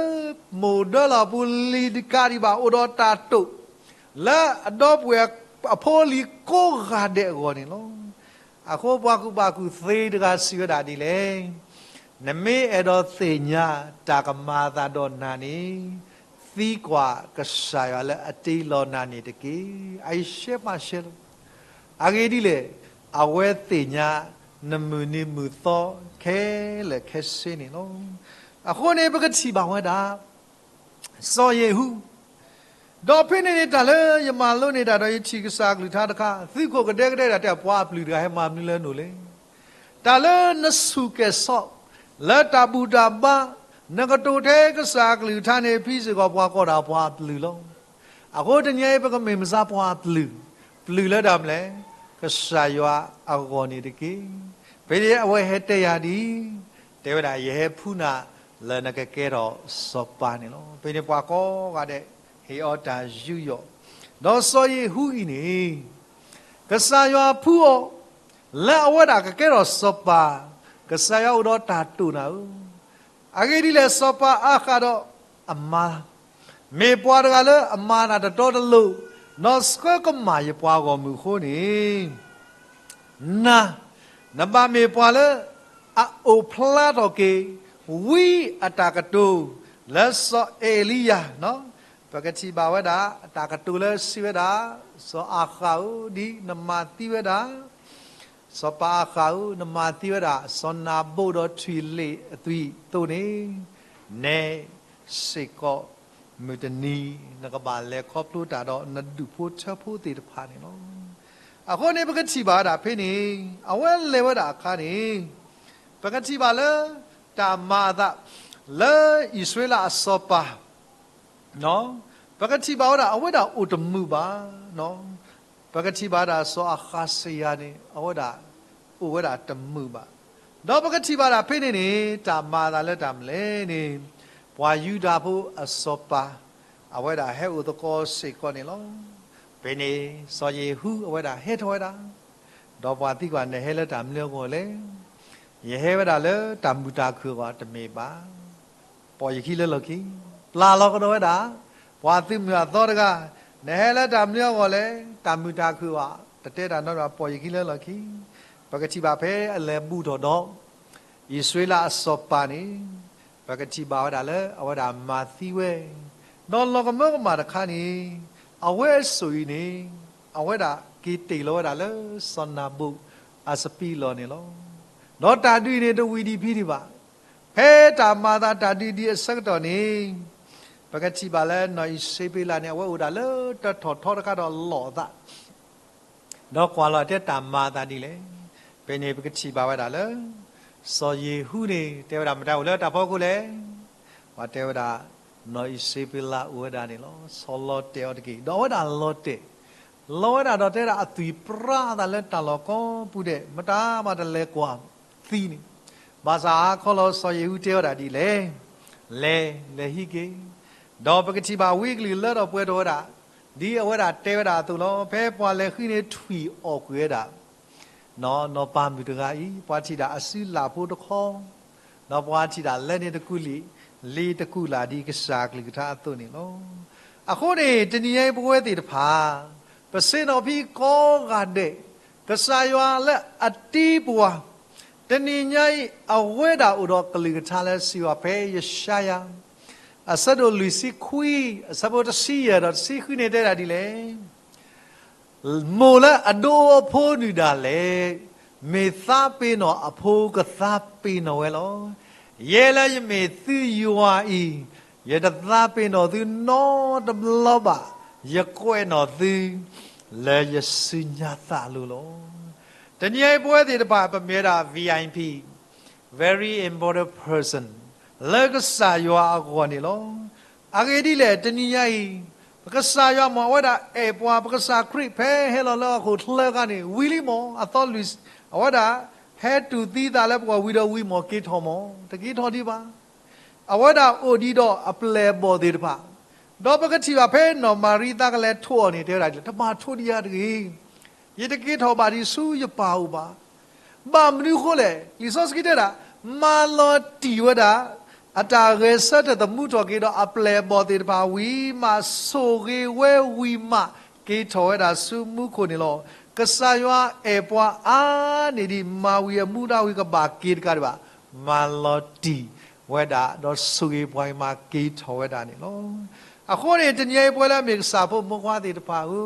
မိၢ်ဒၢလီၤပူၤလံၤတကးဒံးဘၣ် အိၣ်ဒီးတၢ်တိာ် လၢအဒီပုၢ်ဝဲၢ်အဖိအလံၤကိးဂၤဒဲးအဂီၢ်န့ၣ်လီၤ. အဃိပှၤကူၣ်ဘၣ်ကူၣ်သ့တဂၤစံးဝဲဒၣ်ဒ်လဲၣ်, နမ့ၢ်အဲၣ်ဒိးသ့ၣ်ညါတၢ်ကမၤအသးဒီးနၤန့ၣ်, သံကွၢ်ကစၢ်ယွၤလၢအတ့လီၤနၤန့ၣ်တက့ၢ်. အအံၤရှဲမးရှဲလီၤ. အဂ့ၢ်ဒ်လဲၣ်, အဝဲသ့ၣ်ညါနမုၢ်နံၤမုၢ်သီခဲလၢာ်ခဲဆ့န့ၣ်လီၤ. အဃိန့ၣ်ပကထံၣ်ဘၣ်ဝဲဒၣ် စီၤယ့ၤဟူ ဒီးဖဲန့ၣ်န့ၣ် တၢ်လၢယမၤလိန့ၢ်တၢ်ဒီးယထံၣ်ကစၢ်အကလုၢ်ကထါတခါ, သုးခိၣ်ကဒဲကဒဲဒၣ်တဲ ပှၤအပျုၢ်တဂၤဟဲမၤမနုၤလၢနအိၣ်လဲၣ်. တၢ်လၢနဆူၣ်ကဲၣ်ဆိး လၢတၢ်ဘူၣ်တၢ်ဘါ, နကတိၤထဲကစၢ်အကလုၢ်ကထါန့ၣ် ဖဲစ့ၢ်ကီးပှၤကိးဒၣ်ပှၤအပျုၢ်လီၤ. အဃိတနံၤအံၤပကမ့ၢ်မစါပှၤအပျုၢ်, ပျုၢ်လၢတၢ်မနုၤလဲၣ်, ကစၢ်ယွၤအဂီၢ်န့ၣ်တက့ၢ်. ဖဲန့ၣ်အဝဲဟဲတဲယၤဒ် တဲဝဲဒၣ် ယဟဲဖှူနၤလၢနကကဲထီၣ်စီၤပၤန့ၣ်လီၤ. ဖဲန့ၣ်ပှၤကိးဂၤဒဲး ဟ့ၣ်အီၤတၢ်ယူးယီၣ်, ဒီးစီၤယ့ၤဟူအံၤန့ၣ် ကစၢ်ယွၤဖှူအီၤ လၢအဝဲဒၣ်ကကဲထီၣ်စီၤပၤ, ကစၢ်ယွၤအိၣ်ဒီးတၢ်တိာ်နၤဧၢ. အဂ့ၢ်ဒ်လဲၣ် စီၤပၤအၤဃးဒီးအမါ မ့ၢ်ပှၤတဂၤလၢအမၤတၢ်တတီတလိၤ, ဒီးဆှၢကမၣ်ယပှၤဂီၢ်မုၢ်အဃိန့ၣ် နၤ, နဘၣ်မ့ၢ်ပှၤလၢအအိၣ်ဖျါထီၣ်က့ၤ ဝံအတၢ်ကတိၤ လၢစီၤအ့လံယၤ, ပကထံၣ်ဘၣ်ဝဲဒၣ် အတၢ်ကတိၤလၢစံးဝဲဒၣ်, စီၤအၤဃးဧၢ, ဒ်နမၤသံဝဲဒၣ် စီၤပၤအၤဃးဧၢ, နမၤသံဝဲဒၣ် စီၤနၤဘူၣ်ဒီးထွံၣ်လ့ၣ်အသွံၣ်အသိးန့ၣ်, နဲစ့ၢ်ကီး မုၢ်တနံၤ နကဘၣ်လဲၤခီဖျိတၢ်ဒီးနဒူၣ်ဖိထၢဖိသ့ၣ်တဖၣ်န့ၣ်လီၤ. အဃိန့ၣ်ပကထံၣ်ဘၣ်ဝဲဒၣ်ဖဲန့ၣ် အဝဲလဲၤဝဲဒၣ်အခါန့ၣ် ပကထံၣ်ဘၣ်လၢ တၢ်မၤအသး လၢအံၣ်စရ့လးအစီၤပၤ ပကထံၣ်ဘၣ်ဝဲဒၣ်အဝဲဒၣ်အိၣ်တမုာ်ဘၣ်. ပကထံၣ်ဘၣ်ဒၣ်စီၤအဃးစယၤန့ၣ် အဝဲဒၣ်အိၣ်ဝဲဒၣ်တမုာ်ဘၣ်. ဒီးပကထံၣ်ဘၣ်ဒၣ်ဖဲန့ၣ်န့ၣ် တၢ်မၤအသးလၢတၢ်မနုၤလဲၣ်န့ၣ် ပှၤယူဒၤဖိအစီၤပၤ အဝဲဒၣ်ဟဲအိၣ်သကိးစ့ၢ်ကီးန့ၣ်လီၤ. ဖဲန့ၣ် စီၤယ့ၤဟူအဝဲဒၣ်ဟဲထီၣ်ဝဲဒၣ် ဒီးပှၤသံကွၢ် နဟဲလၢတၢ်မနုၤအဂီၢ်လဲၣ်. ယဟဲဝဲဒၣ်လၢတၢ်မုာ်တၢ်ခုၣ်အဂီၢ်တမ့ၢ်ဘၣ်. ပိာ်ယခံလၢလီၢ်ခံ, ပျၢ်လီၤကဒီးဝဲဒၣ် ပှၤသုးမုၢ်အသီတဂၤ, နဟဲလၢတၢ်မနုၤအဂီၢ်လဲၣ်, တၢ်မုာ်တၢ်ခုၣ်အဂီၢ် တတဲတၢ်နီတမံၤ ပိာ်ယခံလၢလီၢ်ခံ. ပကထံၣ်ဘၣ်ဖဲအလဲၤဘူးထီၣ်ဒီး အံၣ်စရ့လးအစီၤပၤန့ၣ် ပကထံၣ်ဘၣ်ဝဲဒၣ်လၢအဝဲဒၣ်မၤသံဝဲ, ဒီးလီၤကမၢကမၣ်တခါန့ၣ် အဝဲအစိၣ်အံၤန့ၣ် အဝဲဒၣ်က့ၤတ့ၢ်လီၤဝဲဒၣ်လၢစီၤနၤဘူၣ်အစပံးလီၢ်န့ၣ်လီၤ. ဒီးတၢ်ဒုးအံၤန့ၣ်တဝံၤဒံးဖဲဒံးဘၣ်. ဖဲတၢ်မၤအသးတၢ်ဒုးဒံးအဆၢကတီၢ်န့ၣ် ပကထံၣ်ဘၣ်လၢနီၢ်အံၣ်စ့ပ့လးန့ၣ် အဝဲအိၣ်ဒၣ်လၢတၢ်ထီၣ်ထီတခါဒီးလီၤအသး ဒီးကွၢ်လီၤတဲတၢ်မၤအသးဒ်လဲၣ်. ဖဲန့ၣ်ပကထံၣ်ဘၣ်ဝဲဒၣ်လၢ စီၤယ့ၤဟူန့ၣ် တဲဝဲဒၣ်မတၤအိၣ်လၢတၢ်ဖီခိၣ်လဲၣ်. ပှၤတဲဝဲဒၣ် နီၢ်အံၣ်စ့ပ့လးအိၣ်ဝဲဒၣ်န့ၣ်လီၤ. ဆီၣ်လီၤတဲာ်အီၤတက့ၢ်. ဒီးအဝဲဒၣ်လီၤတဲာ် လီၤဝဲဒၣ်ဒီးတဲဒၣ်အသွံၣ်ပြါအသးလၢတၢ်လီၢ်ကိးပူၤဒဲး, မတၤမးတလဲၤကွၢ်သံန့ၣ်, ဘၣ်ဆၣ်အခီလီၤစီၤယ့ၣ်အူတဲဝဲဒၣ်ဒ်လဲၣ်, လဲၤ, လဲၤဟံးက့ၤ, ဒီးပကထံၣ်ဘၣ်ဝံအကလုၢ်လၢထီၣ်ပှဲၤထီၣ်ဝဲဒၣ်, ဒ်အဝဲဒၣ်တဲဝဲဒၣ်အသိးလီၤ. ဖဲပှၤလဲၤဃုန့ၣ်ထွံၣ်အီၣ်ကွံာ်ဝဲဒၣ် နီၢ်ပၤမုၣ်တဂၤအံၤ, ပှၤထံၣ်ဒၣ်အစုလၢ်ဖိတခီ, ဒီးပှၤထံၣ်ဒၣ်လၢန့ၣ်တကူာ်လံာ်, လ့တကူာ်လၢ်ဒ်ကစၢ်ကလုၢ်ကထါအသိးန့ၣ်လီၤ. အဃိန့ၣ် တနံၤညါအံၤပဝဲသ့ၣ်တဖၣ်, ပဆ့ၣ်နီၤဖဲကိးဂၤဒဲး, ကစၢ်ယွၤလၢအတ့ပှၤ, တနံၤညါအံၤ အဝဲဒၣ်အိၣ်ဒီးကလုၢ်ကထါလၢစံးဘၣ်ဖဲယၡါယၤ အဆၢဒိၣ်လွံၢ်ဆံခွံ, အဆၢဖိတဆံယဲၢ်ဒီးတဆံဃုန့ၣ်တဲဒၣ်ဒ်လဲၣ်. မိၢ်လၢအဒိအဖိနုၢ်ဒၣ်လဲာ်, မ့ၢ်သးပ့ၤနီၣ်အဖိကသးပ့ၤနီၣ်ဝဲလီၤ. ယဲလၢယမ့ၢ်သုယွၤအံၤ, ယတသးပ့ၤနီၣ်သုနီတဘျီဘၣ်, ယကွဲးနီၣ်သု လၢယစုညါသးအလိၤလီၤ. တနံၤအံၤပဝဲသ့ၣ်တဖၣ် ပမ့ၢ်ဝဲဒၣ် V I P, very important person, လၢကစၢ်ယွၤအဂီၢ်န့ၣ်လီၤ. အဂ့ၢ်ဒ်လဲၣ်, တနံၤညါအံၤ, ပကစၢ်ယွၤမ့ၢ်အဝဲဒၣ်အဲၣ်ပှၤ, ပကစၢ်ခရံာ်ဖဲဟဲလီၤလၢဟီၣ်ခိၣ်ချၢအခါန့ၣ် ဝံၤလံမ့ၢ်အသီလွံၢ်, အဝဲဒၣ်ဟဲတူၢ်သံသးလၢပဂီၢ်ဝံၤဒီးဝံၤမ့ၢ်က့ၤထီၣ်မ့ၢ်, တက့ၤထီၣ်ဒံးဘၣ်. အဝဲဒၣ်အိၣ်ဒံးဒီးအပျဲၢ်အဘီၣ်သ့ၣ်တဖၣ်, ဒီးပကထံၣ်ဘၣ်ဖဲနီၢ်မၤရံသးကလဲၤထိးအီၤန့ၣ် တဲဝဲဒၣ်ဒ်လဲၣ်, တဘၣ်ထိးဒံးယၤတဂ့ၤ, ယတက့ၤထီၣ်ဘၣ်ဒံးဆူယပၢ်အိၣ်ဘၣ်. ဘၣ်မနုၤအဃိလဲၣ်, လံာ်စီဆှံတဲဒၣ်, မၤလီၤတံၢ်ဝဲဒၣ် အတၢ်ဂဲၤဆၢထၢၣ်သမူထီၣ်က့ၤဒီးအပျဲၢ်အဘီၣ်သ့ၣ်တဖၣ်ဝံၤမး, ဆိၣ်ဂ့ၤဝဲဝံၤမး, က့ၤထီၣ်ဝဲဒၣ်ဆူမူခိၣ်န့ၣ်လီၤ. ကစၢ်ယွၤအဲၣ်ပှၤအါန့ၢ်ဒံး, မၤဝံၤအမူဒါဝံၤကဘၣ်က့ၤတကးဒံးဘၣ်, မၤလီၤတံၢ်ဝဲဒၣ်, ဒီးဆိၣ်ဂ့ၤပှၤဂ့ၤမးက့ၤထီၣ်ဝဲဒၣ်န့ၣ်လီၤ. အဃိန့ၣ် တနံၤအံၤပဝဲလၢအမ့ၢ်ကစၢ်ဖိမုၣ်ခွါသ့ၣ်တဖၣ်ဧၢ,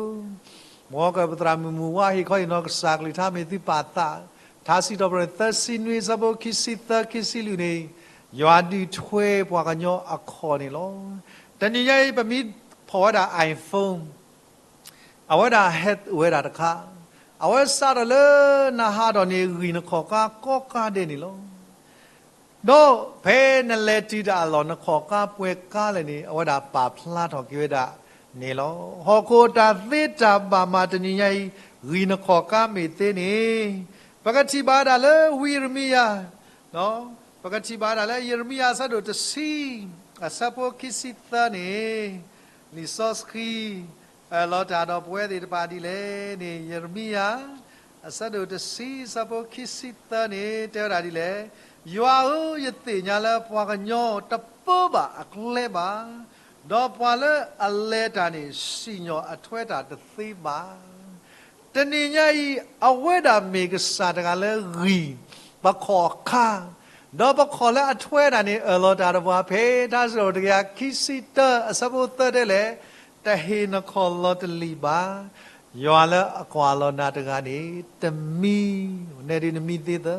မ်ကပသရၣ်မုၣ်မုၢ်ဝါဟ့ၣ်ခီဟ့ၣ်နီၤကစၢ်ကလုၢ်ကထါမ့ၢ်သုပာ်သး, ထါစံးထီၣ်ပတြၢၤသၢဆံနွံ အဆၢဖိခံဆံသၢ ခံဆံလွံၢ်န့ၣ်, ယွၤဒုးထွဲပှၤကညီအခီၣ်န့ၣ်လီၤ. တနံၤညါအံၤ ပမ့ၢ်ဖီၣ်ဝဲဒၣ် iPhone, အဝဲဒၣ်ဟဲအိၣ်ဝဲဒၣ်တခါ, အဝဲစးထီၣ်လၢနဟးထီၣ်န့ၣ် ဂံၢ်နခီၣ်ကါကိးကါဒဲးန့ၣ်လီၤ. ဒီးဖဲနလဲၤတုၤတၢ်အလီၢ် နခီၣ်ကါပှဲၤကါလဲၣ်န့ၣ် အဝဲဒၣ်ပာ်ဖျါထီၣ်က့ၤဝဲဒၣ်န့ၣ်လီၤ. ဟီၣ်ခိၣ်တၢ်သ့တၢ်ဘၣ်မး တနံၤညါအံၤ ဂံၢ်နခီၣ်ကါမ့ၢ်သ့န့ၣ်, ပကထံၣ်ဘၣ်ဒၣ်လၢဝံယံးရမံယၤ, ပကထံၣ်ဘၣ်ဒၣ်လၢယံးရမံယၤအဆၢဒိၣ်တဆံ, အဆၢဖိခံဆံသၢန့ၣ်, လံာ်စီဆှံ အၢၣ်လီၤတၢ်ဒီးပဝဲသ့ၣ်တဖၣ်ဒ်လဲၣ်န့ၣ်, ယံးရမံယၤ အဆၢဒိၣ်တဆံ အဆၢဖိခံဆံသၢန့ၣ် တဲဝဲဒၣ်ဒ်လဲၣ်, ယွၤဧၢ, ယသ့ၣ်ညါလၢပှၤကညီတပၢဘၣ်အကျဲဘၣ်, ဒီးပှၤလၢအလဲၤတၢ်န့ၣ် စံၣ်ညီၣ်အထွဲတၢ်တသ့ဘၣ်. တနံၤညါအံၤ အဝဲဒၣ်မ့ၢ်ကစၢ်တဂၤလၢဂံၢ်ပခီၣ်ခါ, ဒီးပခီၣ်လၢအထွဲတၢ်န့ၣ် အၢၣ်လီၤတၢ်ဒီးပှၤ ဖဲထါစံးထီၣ်ပတြၢၤခံဆံတၢ အဆၢဖိသၢတဲလဲၣ်, တဟ့ၣ်နခီၣ်လီၤတလံာ်ဘၣ်. ယွၤလၢအကွၢ်လီၤနၤတဂၤန့ၣ် တမံ, နဲဒ်နမံသ့သၢ,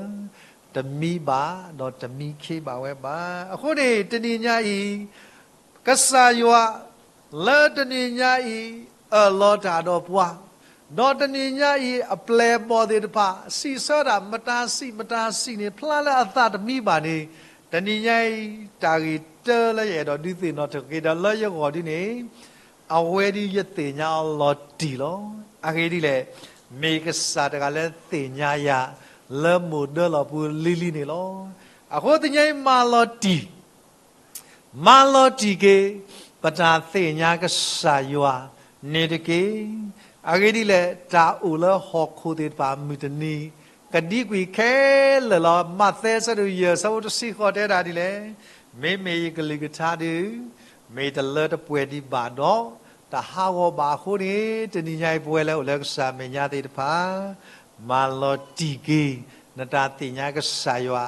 တမံဘၣ်, ဒီးတမံခ့ဘၣ်ဝဲဘၣ်. အဃိန့ၣ် တနံၤညါအံၤ ကစၢ်ယွၤ လၢတနံၤညါအံၤ အၢၣ်လီၤတၢ်ဒီးပှၤ, ဒီးတနံၤညါအံၤ အပျဲၢ်အဘီၣ်သ့ၣ်တဖၣ် စံးဆၢတၢ် မတၤစံးမတၤစံးန့ၣ် ဖျါလၢအသးတမံဘၣ်န့ၣ်, တနံၤညါအံၤ တၢ်ဂ့ၢ်တၢလၢယအဲၣ်ဒိးဒုးသ့ၣ်နီၣ်ထီၣ်က့ၤဒီးလၢယဂီၢ်ဒ်န့ၣ်, အဝဲဒ်ယသ့ၣ်ညါအီၤလီၤတံၢ်လီၤ. အဂ့ၢ်ဒ်လဲၣ်, မ့ၢ်ကစၢ်တဂၤလၢသ့ၣ်ညါယၤ လၢမိၢ်ဒၢလီၢ်ပူၤလံၤလံၤန့ၣ်လီၤ. အဃိတနံၤညါအံၤ မၤလီၤတံၢ် မၤလီၤတံၢ်က့ၤ ပတၢ်သ့ၣ်ညါကစၢ်ယွၤန့ၣ်တက့ၢ်. အဂ့ၢ်ဒ်လဲၣ်, တၢ်အိၣ်လၢဟီၣ်ခိၣ်သ့ၣ်တဖၣ်မုၢ်တနံၤ ကဒံကွံာ်ခဲလၢာ်လီၤ. မးသဲအဆၢဒိၣ်ယဲၢ် အဆၢဖိတဆံဃိးတဲဒၣ်ဒ်လဲၣ်, မ့မ့ၢ်ယကလုၢ်ကထါဒုး မ့ၢ်တလၢတပှဲၤဒံးဘၣ်ဒီး တဟးဂီၤဘၣ်အဃိန့ၣ်, တနံၤညါအံၤပဝဲလၢအိၣ်လၢကစၢ်အမဲာ်ညါသ့ၣ်တဖၣ် မၤလီၤတံၢ်က့ၤ နတၢ်သ့ၣ်ညါကစၢ်ယွၤ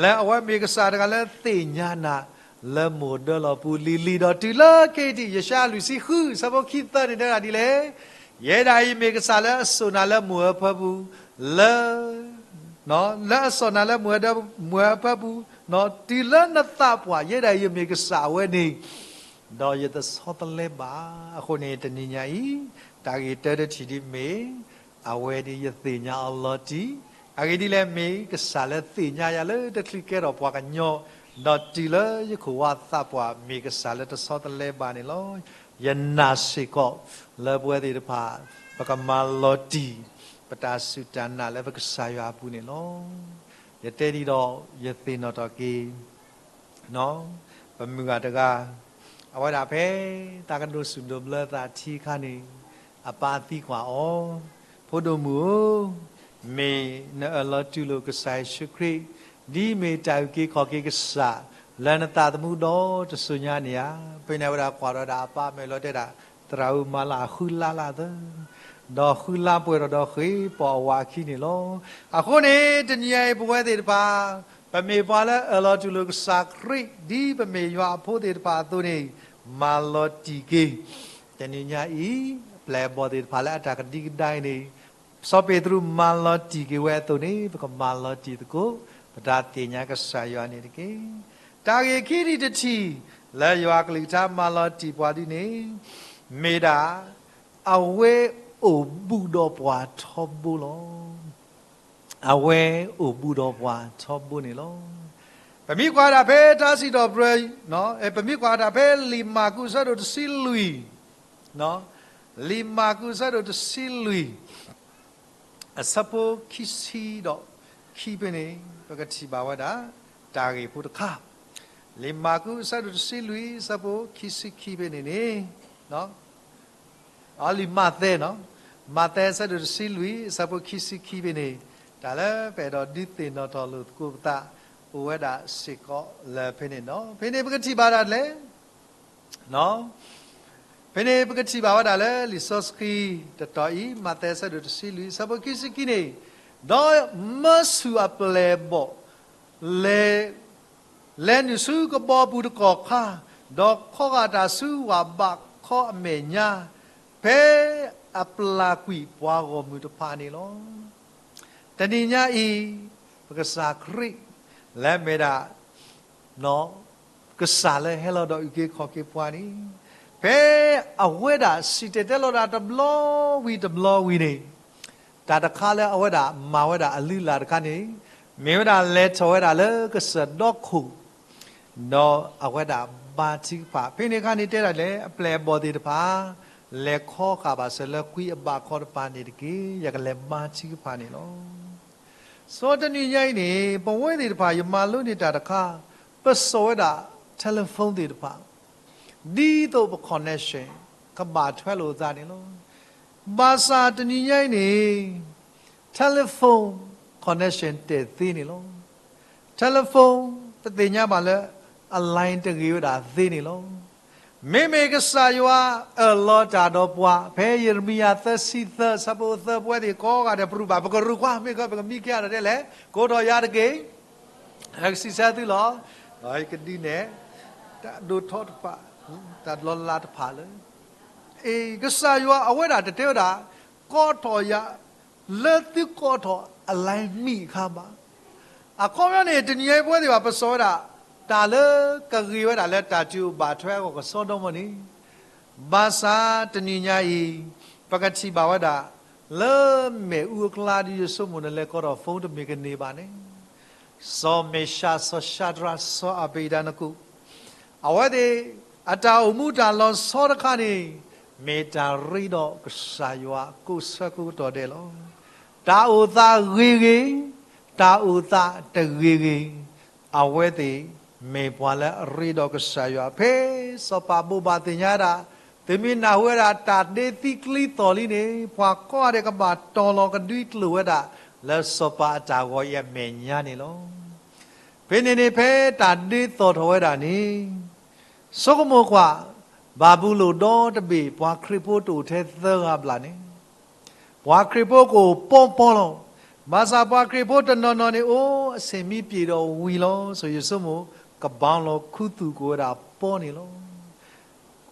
လၢအဝဲမ့ၢ်ကစၢ်တဂၤလၢသ့ၣ်ညါနၤ လၢမိၢ်ဒၢလီၢ်ပူၤလံၤလံၤဒီးတုၤလၢခဲအံၤ, ယၡါယၤလွံၢ်ဆံဃု အဆၢဖိခံသၢန့ၣ်တဲဒၣ်ဒ်လဲၣ်, ယဲဒၣ်အံၤမ့ၢ်ကစၢ်လၢအစိာ်နၤလၢမိၢ်အဖၢပူၤ, လၢ လၢအစိာ်နၤလၢမိၢ်အဖၢပူၤ, တုၤလၢနသးပှၢ်ယဲဒၣ်အံၤယမ့ၢ်ကစၢ်အဝဲန့ၣ်, ဒီးယတဆီတလဲဘၣ်. အဃိန့ၣ် တနံၤညါအံၤ တၢ်ဂ့ၢ်တၢတထံၣ်ဒ်မ့ၢ် အဝဲဒ်ယသ့ၣ်ညါအီၤလီၤတံၢ်, အဂ့ၢ်ဒ်လဲၣ်, မ့ၢ်ကစၢ်လၢသ့ၣ်ညါယၤလၢတချုးကဲထီၣ်ပှၤကညီ, ဒီးတုၤလၢယခိၣ်ဝါသးပှၢ် မ့ၢ်ကစၢ်လၢတဆီတလဲဘၣ်န့ၣ်လီၤ. ယနာ်စ့ၢ်ကီး လၢပဝဲသ့ၣ်တဖၣ် ပကမၤလီၤတံၢ် ပတၢ်စူၢ်တၢ်နာ်လၢပကစၢ်ယွၤအပူၤန့ၣ်လီၤ. ယတဲဒ်ဒီး ယသ့ၣ်နီၣ်ထီၣ်က့ၤ ပမုၢ်ဂၤတဂၤ အဝဲဒၣ်ဖဲ သးကဒိးစူၣ်ဒိးဘျၢသးထံအခါန့ၣ် အပၢ်သံကွၢ်အီၤ, ဖိဒိၣ်မုၣ်ဧၢ, မ့ၢ်နအၢၣ်လီၤတူၢ်လိာ်ကစၢ်ယ့ၣ်ၡူးခရံာ် ဒ်မ့ၢ်တၢ်အုၣ်က့ၤခီၣ်က့ၤကစၢ် လၢနသးသမူဒီတစိၤညါန့ၣ်ဧါ. ဖဲန့ၣ်အဝဲဒၣ်ကွၢ်ဒီးဒၣ်အပၢ် မ့ၢ်လီၤတဲဒၣ် သရၣ်ဧၢ, မၤလၢအဃုလါလၢ်သၢ ဒီးဃုလါပှဲၤထီၣ်ဒီးဃ့ၢ်ပီၣ်အဝၤအခံန့ၣ်လီၤ. အဃိန့ၣ် တနံၤညါအံၤ ပဝဲသ့ၣ်တဖၣ် ပမ့ၢ်ပှၤလၢအၢၣ်လီၤတူၢ်လိာ်ကစၢ်ခရံာ် ဒ်ပမ့ၢ်ယွၤအဖိသ့ၣ်တဖၣ်အသိးန့ၣ် မၤလီၤတံၢ်က့ၤ တနံၤညါအံၤ အပျဲၢ်အဘီၣ်သ့ၣ်တဖၣ်လၢအတၢ်ကဒံကဒါအံၤန့ၣ် စီၤပ့းတရူးမၤလီၤတံၢ်က့ၤဝဲအသိးန့ၣ် ပကမၤလီၤတံၢ်သကိး ပတၢ်သ့ၣ်ညါကစၢ်ယွၤန့ၣ်တက့ၢ်. တၢ်ဂ့ၢ်ခံထံၣ်တထံၣ် လၢယွၤအကလုၢ်ကထါမၤလီၤတံၢ်ပှၤဒ်န့ၣ် မ့ၢ်ဒၣ် အဝဲအိၣ်ဘူးဒီးပှၤထီဘိလီၤ. အဝဲအိၣ်ဘူးဒီးပှၤထီဘိန့ၣ်လီၤ. ပမ့ၢ်ကွၢ်ဒၣ်ဖဲတၢ်စံးထီၣ်ပတြၢၤ ပမ့ၢ်ကွၢ်ဒၣ်ဖဲလံာ်မၢ်ကူးအဆၢဒိၣ်တဆံလွံၢ်, လံာ်မၢ်ကူးအဆၢဒိၣ်တဆံလွံၢ် အဆၢဖိခံဆံဒီးခံဖဲန့ၣ် ပကထံၣ်ဘၣ်ဝဲဒၣ် တၢ်ဂ့ၢ်ဖိတခါ, လံာ်မၢ်ကူးအဆၢဒိၣ်တဆံလွံၢ် အဆၢဖိခံဆံခံဖဲန့ၣ်န့ၣ် အလံာ်မးသဲ, မးသဲအဆၢဒိၣ်တဆံလွံၢ် အဆၢဖိခံဆံခံဖဲန့ၣ် တၢ်လၢပအဲၣ်ဒိးဒုးသ့ၣ်နီၣ်ထီၣ်လိာ်သကိးပသး အိၣ်ဝဲဒၣ်စ့ၢ်ကီးလၢဖဲန့ၣ်လီၤ. ဖဲန့ၣ်ပကထံၣ်ဘၣ်ဒၣ်လဲာ် ဖဲန့ၣ်ပကထံၣ်ဘၣ်ဝဲဒၣ်လၢလံာ်စီဆှံတတီၤအံၤ မးသဲအဆၢဒိၣ်တဆံလွံၢ် အဆၢဖိခံဆံခံန့ၣ်, ဒီးမၢဆူၣ်အပျဲၢ်အဘီၣ် လဲၤ လဲၤနုာ်ဆူကဘီပူၤတကီၢ်ခါ, ဒီးခီဂာ်တၢ်ဆူဝၣ်ဘးခီအမဲာ်ညါ, ဖဲအပျၢ်ကွံာ်ပှၤဂီၢ်မုၢ်တဖၣ်န့ၣ်လီၤ. တနံၤညါအံၤ ပကစၢ်ခရံာ် လၢအမ့ၢ်ဒၣ် ကစၢ်လၢဟဲလီၤဒီးအုၣ်က့ၤခီၣ်က့ၤပှၤန့ၣ်, ဖဲအဝဲဒၣ်စံၣ်တဲၤတဲလီၤတၢ်တဘျီဝံၤတဘျီဝံၤန့ၣ်, တၢ်တခါလၢအဝဲဒၣ်မၤဝဲဒၣ်အလုၢ်အလၢ်တခါန့ၣ်, မ့ၢ်ဝဲဒၣ်လဲၤထီၣ်ဝဲဒၣ်လၢကစၢၢ်ဒီခိၣ်, ဒီးအဝဲဒၣ်ဘါထုကဖၣ်. ဖဲန့ၣ်အခါန့ၣ်တဲဒၣ်လဲာ် အပျဲၢ်အဘီၣ်သ့ၣ်တဖၣ် လဲၤခီဃာ်ဘၣ်ဆၢလၢကွံအဘးခီတပၤန့ၣ်တက့ၢ်, ယကလဲၤဘါထုကဖၣ်န့ၣ်လီၤ. စီၤတနံၤညါအံၤန့ၣ် ပဝဲသ့ၣ်တဖၣ် ယမၤလိန့ၢ်တၢ်တခါ, ပစိာ်ဝဲဒၣ် telephone သ့ၣ်တဖၣ်, ဒ်သိးပ connection ကဘၣ်ထွဲလိာ်သးန့ၣ်လီၤ. ဘၣ်ဆၣ်တနံၤညါအံၤန့ၣ် telephone connection တဲာ်သ့န့ၣ်လီၤ. telephone ပသ့ၣ်ညါဘၣ်လၢ အ line တဂ့ၤဝဲဒၣ်သ့န့ၣ်လီၤ. မ့မ့ၢ်ကစၢ်ယွၤအၢၣ်လီၤတၢ်ဒီးပှၤ ဖဲယံးရမံယၤသၢဆံသၢ အဆၢဖိသၢ ပဝဲသ့ၣ်ကိးဂၤဒဲး ပရူးဘၣ် ပကရူးကွၢ် မ့ၢ်ကပကမံခ့အါဒီးဒ်လဲၣ် ကိးထီၣ်ယၤတက့ၢ် ကစံးဆၢသုလီၤ. ကဒုးနဲၣ် တၢ်ဒိၣ်ထီတဖၣ် တၢ်လီၤလးတဖၣ်လၢ အ့ ကစၢ်ယွၤအဝဲဒၣ်တတဲဝဲဒၣ် ကိးထီၣ်ယၤ လၢသုကိးထီၣ်အ line မံၤအခါဘၣ်. အခီပညီန့ၣ် တနံၤညါအံၤပဝဲသ့ၣ်ဘၣ်ပစိာ်ဝဲဒၣ် တၢ်လၢကဂ့ၤဝဲဒၣ်လၢတၢ်တုၤအိၣ်ဘၣ်ထွဲအဂီၢ်ကစီဒီမီၢ်န့ၣ်, ဘၣ်ဆၣ်တနံၤညါအံၤ ပကထံၣ်ဘၣ်ဝဲဒၣ် လၢမ့ၣ်အူအကျါ ဒ်ယဆိကမိၣ်နလဲၤကိးထီၣ် phone တမ့ၢ်ကန့ၢ်ဘၣ်န့ၣ် စီၤမ့ၡး စီၤၡၤဒြး စီၤအဘ့းနကိၤ အဝဲသ့ၣ် အတၢ်အိၣ်မူတၢ်လီၤဆီတခါန့ၣ် မ့ၢ်တၢ်ရ့ဒီးကစၢ်ယွၤကိးဆၢကိးကတီၢ်ဒဲးလီၤ. တၢ်အိၣ်သးဂ့ၤဂ့ၤ, တၢ်အိၣ်သးတဂ့ၤဂ့ၤ, အဝဲသ့ၣ်မ့ၢ်ပှၤလၢအရ့ဒီးကစၢ်ယွၤ ဖဲစီၤပၤဘိးဘၣ်သ့ၣ်ညါဒၣ်, သုမ့ၢ်နၢ်ဟူဝဲဒၣ်တၢ်ဒ့သံကျံသီၣ်လံန့ၣ် ပှၤကိးဂၤဒဲးကဘၣ်တီၤလီၤကဒွံကျိာ်ဝဲဒၣ် လၢစီၤပၤအတၢ်ဂီၤအံၤအမဲာ်ညါန့ၣ်လီၤ. ဖဲန့ၣ်န့ၣ် ဖဲတၢ်ဒ့သီၣ်ထီၣ်ဝဲဒၣ်န့ၣ် ဆိကမိၣ်ကွၢ်, ဘၤဘူလိၣ်ဒီတဘ့ၣ် ပှၤခရံာ်ဖိတအိၣ်ထဲသၢဂၤဘျဲၣ်န့ၣ်, ပှၤခရံာ်ဖိကအိၣ်ပီပီလီၤ. ဘၣ်ဆၣ်ပှၤခရံာ်ဖိတနီၤနီၤန့ၣ် အိၣ်အဆ့ၣ်မံပျံၤဒီးဝံၤလီၤ. စီၤယ့ၣ်စိမိၣ် ကဘီလီၤခူသူၣ်ကိးဝဲဒၣ်ပီန့ၣ်လီၤ.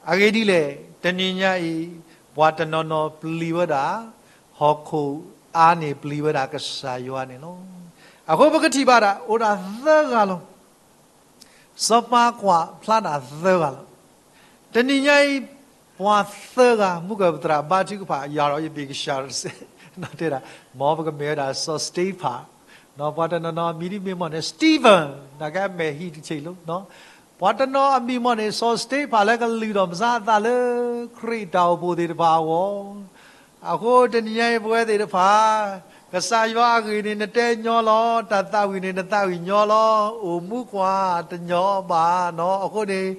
အဂ့ၢ်ဒ်လဲၣ်, တနံၤညါအံၤ ပှၤတနီၤနီၤပျံၤဝဲဒၣ် ဟီၣ်ခိၣ်အါန့ၣ် ပျံၤဝဲဒၣ်ကစၢ်ယွၤန့ၣ်လီၤ. အဃိပကထံၣ်ဘၣ်ဒၣ် အိၣ်ဒၣ်သၢဂၤလီၤ. စီၤပၤကွၢ်ဖျါဒၣ်သၢဂၤလီၤ. တနံၤညါအံၤ ပှၤသၢဂၤ မုၢ်ကပသရၣ်ဘါထုကဖၣ် ယၤဒီးယဘ့ၣ်ကစၢ် တဲဒၣ် မ်ပကမ့ၢ်ဝဲဒၣ်စီၤစတ့ဖၣ်, ပှၤတနီၤနီၤအမံၤဒ်မ့ၢ်မီၢ်န့ၣ် Stephen နာ်က့အမဲာ်ဟံၣ်တဆံးလိၤ, ပှၤတနီၤအမံၤမီၢ်န့ၣ် စီၤစတ့ဖၣ်လၢကလုၢ်ထီၣ်မဆါအသးလၢ ခရံာ်တၢ်အိၣ်ဖှိၣ်သ့ၣ်တဖၣ်အဂီၢ်, အဃိတနံၤညါအံၤပဝဲသ့ၣ်တဖၣ်, ကစၢ်ယွၤအဂ့ၢ်န့ၣ် နတဲညီလီၤ, တၢ်သးဝံၣ်န့ၣ် နသးဝံၣ်ညီလီၤ, အိၣ်မူကွၢ်တညီဘၣ်နီၤ. အဃိန့ၣ်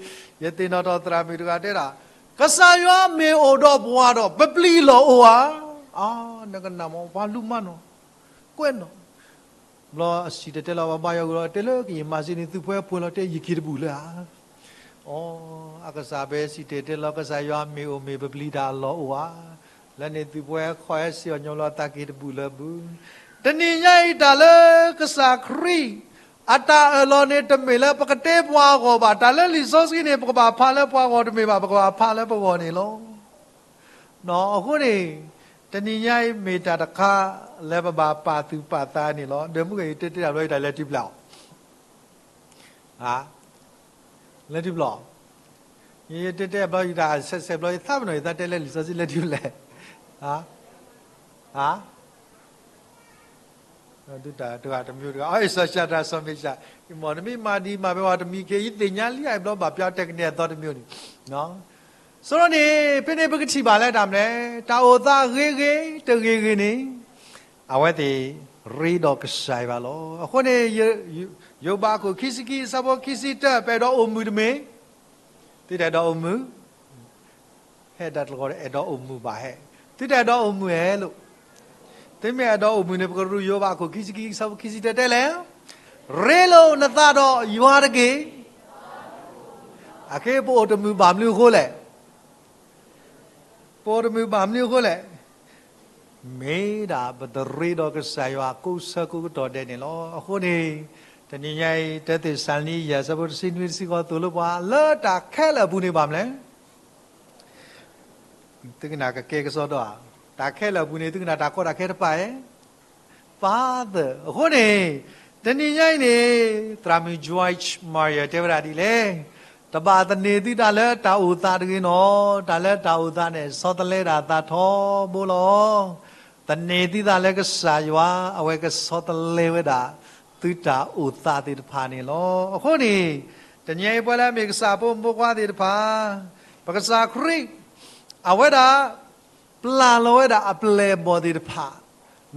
ယသ့ၣ်နီၣ်ထီၣ်သရၣ်မုၣ်တဂၤတဲဒၣ်, ကစၢ်ယွၤမ့ၢ်အိၣ်ဒီးပှၤဒီး ပပျံၤလီၤအိၣ်ဧါ. အါ, နကနၣ်မ့ၢ်ပှၤလူၤမၤနီၤ, ကွဲးနီၤ ဘျီအစံၣ်တဲၤတဲလီၤဘၣ်ဘါယွၤဂုာ်လီၤ, တဲလၢကယံာ်မၤစ့န့ၣ် သုးပှဲၤပှဲၤလီၤ, တဲယက့ၤတဘူၣ်လၢဧါ. အီ, အကစၢ်ဖဲစံၣ်တဲၤတဲလီၤ ကစၢ်ယွၤမ့ၢ်အိၣ်မ့ၢ်ပပျံၤတၢ်အလီၢ်အိၣ်ဧါ. လၢန့ၣ်သုးပှဲၤခီၣ်ဟဲစံၣ်အီၤညီလီၤ သးက့ၤတဘူၣ်လၢဘူၣ်. တနံၤညါအံၤတၢ်လၢကစၢ်ခရံာ် အတၢ်အၢၣ်လီၤန့ၣ် တမ့ၢ်လၢပကတဲပှၤအဂီၢ်ဘၣ်. တၢ်လၢလံာ်စီဆှံန့ၣ် ပကဘၣ်ဖးလၢပှၤဂီၢ်တမ့ၢ်ဘၣ်, ပကဘၣ်ဖးလၢပဂီၢ်န့ၣ်လီၤ. အဃိန့ၣ် တနံၤညါအံၤမ့ၢ်တၢ်တခါလၢပဘၣ်ပာ်သူၣ်ပာ်သးန့ၣ်လီၤ. ဒီးမုၢ်ဂ့ၤယတဲတဲတၢ်ဘျီယတၢ်လဲၤတုၤဖျဲးအီၤ, လဲၤတုၤဖျဲး, ယတဲတဲဘျီယတၢ်ဆဲးဆဲးဘျီ ယသးပ့ၤနီၣ်ယသးတဲလၢလံာ်စီဆှံလဲၤတုၤဖျဲး, ဒုတၢ်တဂၤတမံၤတဂၤ အီၣ်အ့ၣ်စီၤၡၤဒြးစီၤမ့ၡး, မ့ၢ်နမ့ၢ်မၤဒံးမၤဘဲဝဲတမံၤက့ၤ ယသ့ၣ်ညါလံ အဘျီဘၣ်ပျီတဲကန့ၢ်အသီတမံၤန့ၣ်. ဆိုတော့န့ၣ် ဖဲန့ၣ်ပကထံၣ်ဘၣ်လၢတၢ်မနုၤလဲၣ်, တၢ်အိၣ်သးဂ့ၤဂ့ၤတဂ့ၤဂ့ၤန့ၣ် အဝဲသ့ၣ်ရ့ဒီးကစၢ်ယွၤလီၤ. အဃိန့ၣ် ယိၤဘးအခိၣ်ခံဆံခံ အဆၢဖိခံဆံတၢ ပအဲၣ်ဒိးအိၣ်မုာ်တမ့ၢ်, သုတအဲၣ်ဒိးအိၣ်မုာ် ဟဲဒၣ်တလီၤဒီးအဲၣ်ဒိးအိၣ်မုာ်ဘၣ်ဟဲ, သုတအဲၣ်ဒိးအိၣ်မုာ်ဧဲလိာ်. သုမ့ၢ်အဲၣ်ဒိးအိၣ်မုာ်န့ၣ် ပကရူၢ်ယိၤဘးအခိၣ်ခံဆံခံ အဆၢဖိခံဆံတၢတဲလဲၣ်, ရ့လိာ်နသးဒီးယွၤတက့ၢ်. အခဲအံၤပအိၣ်တမုာ်ဘၣ်မနုၤအဃိလဲၣ်, ပအိၣ်တမုာ်ဘၣ်မနုၤအဃိလဲၣ်. မ့ၢ်ဒၣ်ပတရ့ဒီးကစၢ်ယွၤကိးဆၢကိးကတီၢ်ဒဲးန့ၣ်လီၤ. အဃိန့ၣ် တနံၤညါအံၤ တၢသ့းစၤလနံ ယဲၢ် အဆၢဖိတဆံနွံတဆံဃိးသိၣ်လိပှၤ လၢတၢ်ခဲလၢာ်အပူၤန့ၣ်ဘၣ်မနုၤလဲၣ် သုကနၣ်ကကဲကစီဒီဧါ, တၢ်ခဲလၢာ်အပူၤန့ၣ် သုကနၣ်တၢ်ကီတၢ်ခဲတပာ်ဧါ, ပာ်သၢ. အဃိန့ၣ် တနံၤညါအံၤန့ၣ် သရၣ်မုၣ် Joyce Meyer တဲဝဲဒၣ်ဒ်လဲၣ်, တဘၣ်သန့ၤသုတၢ်လၢတၢ်အိၣ်သးတဂ့ၤနီၤ, တၢ်လၢတၢ်အိၣ်သးန့ၣ် ဆီတလဲဒၣ်သးထီဘိလီၤ. သန့ၤသုသးလၢကစၢ်ယွၤ အဝဲကဆီတလဲဝဲဒၣ် သုတၢ်အိၣ်သးသ့ၣ်တဖၣ်န့ၣ်လီၤ. အဃိန့ၣ် တနံၤအံၤပဝဲလၢအမ့ၢ်ကစၢ်ဖိမုၣ်ဖိခွါသ့ၣ်တဖၣ်, ပကစၢ်ခရံာ် အဝဲဒၣ် ပျၢ်လီၤဝဲဒၣ်အပျဲၢ်အဘီၣ်သ့ၣ်တဖၣ်,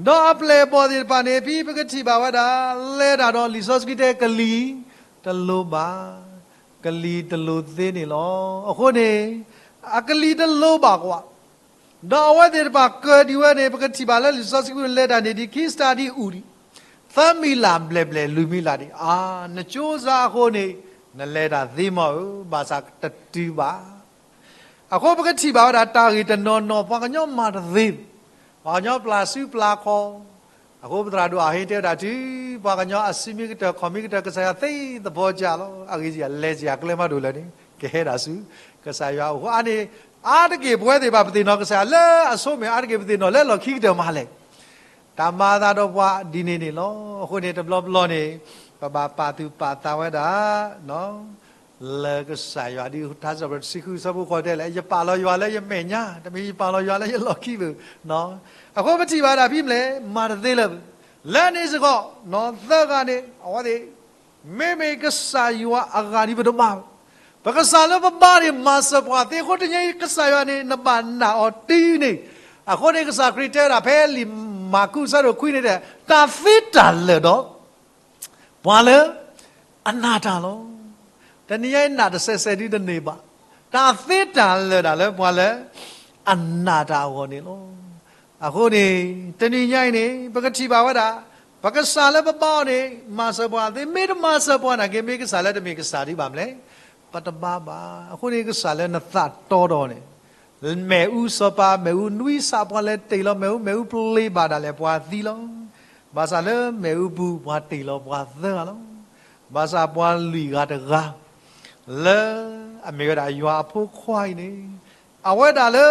ဒီးအပျဲၢ်အဘီၣ်သ့ၣ်တဖၣ်န့ၣ် ဖဲပကထံၣ်ဘၣ်ဝဲဒၣ် လဲၤတၢ်ဒီးလံာ်စီဆှံတဲကလံၤတလိၤဘၣ်, ကလံၤတလိၤသ့န့ၣ်လီၤ. အဃိန့ၣ် အကလံၤတလိၤဘၣ်ကွၢ် ဒီးအဝဲသ့ၣ်တဖၣ်ကၢၤဒံးဝဲန့ၣ် ပကထံၣ်ဘၣ်လၢလံာ်စီဆှံပူၤ လဲၤတၢ်န့ၣ်ဒံး ခံစတၢ်ဒံးအူၣ်ဒံး သၢမံၤလၢ်ဘျဲၣ်ဘျဲၣ် လွံၢ်မံၤလၢ်ဒံး, အါ, နကၠိစါအဃိန့ၣ် နလဲၤတၢ်သ့မီၤဧၢ, ဘၣ်ဆၣ်တတုၤဘၣ်. အဃိပကထံၣ်ဘၣ်ဝဲဒၣ် တၢ်ဂ့ၢ်တနီၤနီၤ ပှၤကညီမၤတသ့, ပှၤကညီပျၢ်စုပျၢ်ခီၣ်, အဃိပသရၣ်ဒိၣ်အဟ့ၣ်တဲဝဲဒၣ်တုၤ ပှၤကညီအစုမ့ၢ်ကတၢၢ် ခီၣ်မ့ၢ်ကတၢၢ် ကစၢ်ယွၤသ့သဖီကၢ်လီၤ. အဂ့ၢ်စ့ၢ် လဲၤစ့ၢ်အကျဲမးဒိၣ်လၢာ်န့ၣ် ကဟဲဒၣ်ဆူ ကစၢ်ယွၤအအိၣ်အဃိန့ၣ်, အါတက့ၢ်ပဝဲသ့ၣ်တဖၣ် ပသ့ၣ်နီၣ်ကစၢ်ယွၤလၢအဆိမ့ၢ် အါတက့ၢ်ပသ့ၣ်နီၣ်လၢလီၢ်ခံကတၢၢ်မးလဲၣ်. တၢ်မၤအသးဒီးပှၤဒ်န့ၣ်န့ၣ်လီၤ. အဃိန့ၣ် တဘျီဘျီန့ၣ် ပဘၣ်ပာ်သူၣ်ပာ်သးဝဲဒၣ် လၢကစၢ်ယွၤ ဒ်ထါစံးပတြၢၤတဆံဃု အဆၢဖိဃိးတဲလဲၣ်, ယပာ်လီၤယွၤလၢယမဲာ်ညါ, တမ့ၢ်ယပာ်လီၤယွၤလၢယလီၢ်ခံဘၣ်. အဃိပထံၣ်ဘၣ်ဒၣ်ဖဲမလဲၣ် မၤတသ့လၢၤဘၣ်. လၢန့ၣ်စ့ၢ်ကီး သၢဂၤန့ၣ် အဝဲသ့ၣ် မ့မ့ၢ်ကစၢ်ယွၤအဂၤဒ်ပတဘၣ်, ပကစၢ်လၢပဘါန့ၣ် မၤစၢၤပှၤသ့အဃိ တနံၤအံၤကစၢ်ယွၤန့ၣ် နဘၣ်နာ်အီၤတုၤန့ၣ်. အဃိန့ၣ် ကစၢ်ခရံာ်တဲဝဲဒၣ်ဖဲလံာ်မၢ်ကူးအဆၢဒိၣ်ခွံန့ၣ်တဲ, တၢ်သ့တၢ်လၢာ်ဒီး ပှၤလၢအနာ်တၢ်လီၤ. တနံၤအံၤနာ်တစဲးစဲးဒုတန့ၢ်ဘၣ်. တၢ်သ့တၢ်လၢာ်ဒၣ်လၢပှၤလၢအနာ်တၢ်အဂီၢ်န့ၣ်လီၤ. အဃိန့ၣ် တနံၤညါအံၤန့ၣ် ပကထံၣ်ဘၣ်ဝဲဒၣ် ပကစၢ်လၢပဘါအီၤန့ၣ် မၤစၢၤပှၤသ့, မ့ၢ်တမၤစၢၤပှၤနာ်က့ မ့ၢ်ကစၢ်လၢတမ့ၢ်ကစၢ်ဒ်ဘၣ်မလဲၣ်, ပတဘါဘၣ်. အဃိန့ၣ် ကစၢ်လၢနသးတီဒီးန့ၣ် မ့ၣ်အူစီၤပၤ မ့ၣ်အူနွံစး ပှၤလဲၤတ့ၢ်လီၤမ့ၣ်အူ, မ့ၣ်အူပျ့ၤဘၣ်ဒၣ်လဲာ် ပှၤသံလီၤ. ဘၣ်ဆၣ်လၢမ့ၣ်အူပူၤပှၤတ့ၢ်လီၤပှၤသၢဂၤလီၤ. ဘၣ်ဆၣ်ပှၤလွံၢ်ဂၤတဂၤ လၢအမ့ၢ်ဝဲဒၣ်ယွၤအဖိခွါအံၤန့ၣ် အဝဲဒၣ်လၢ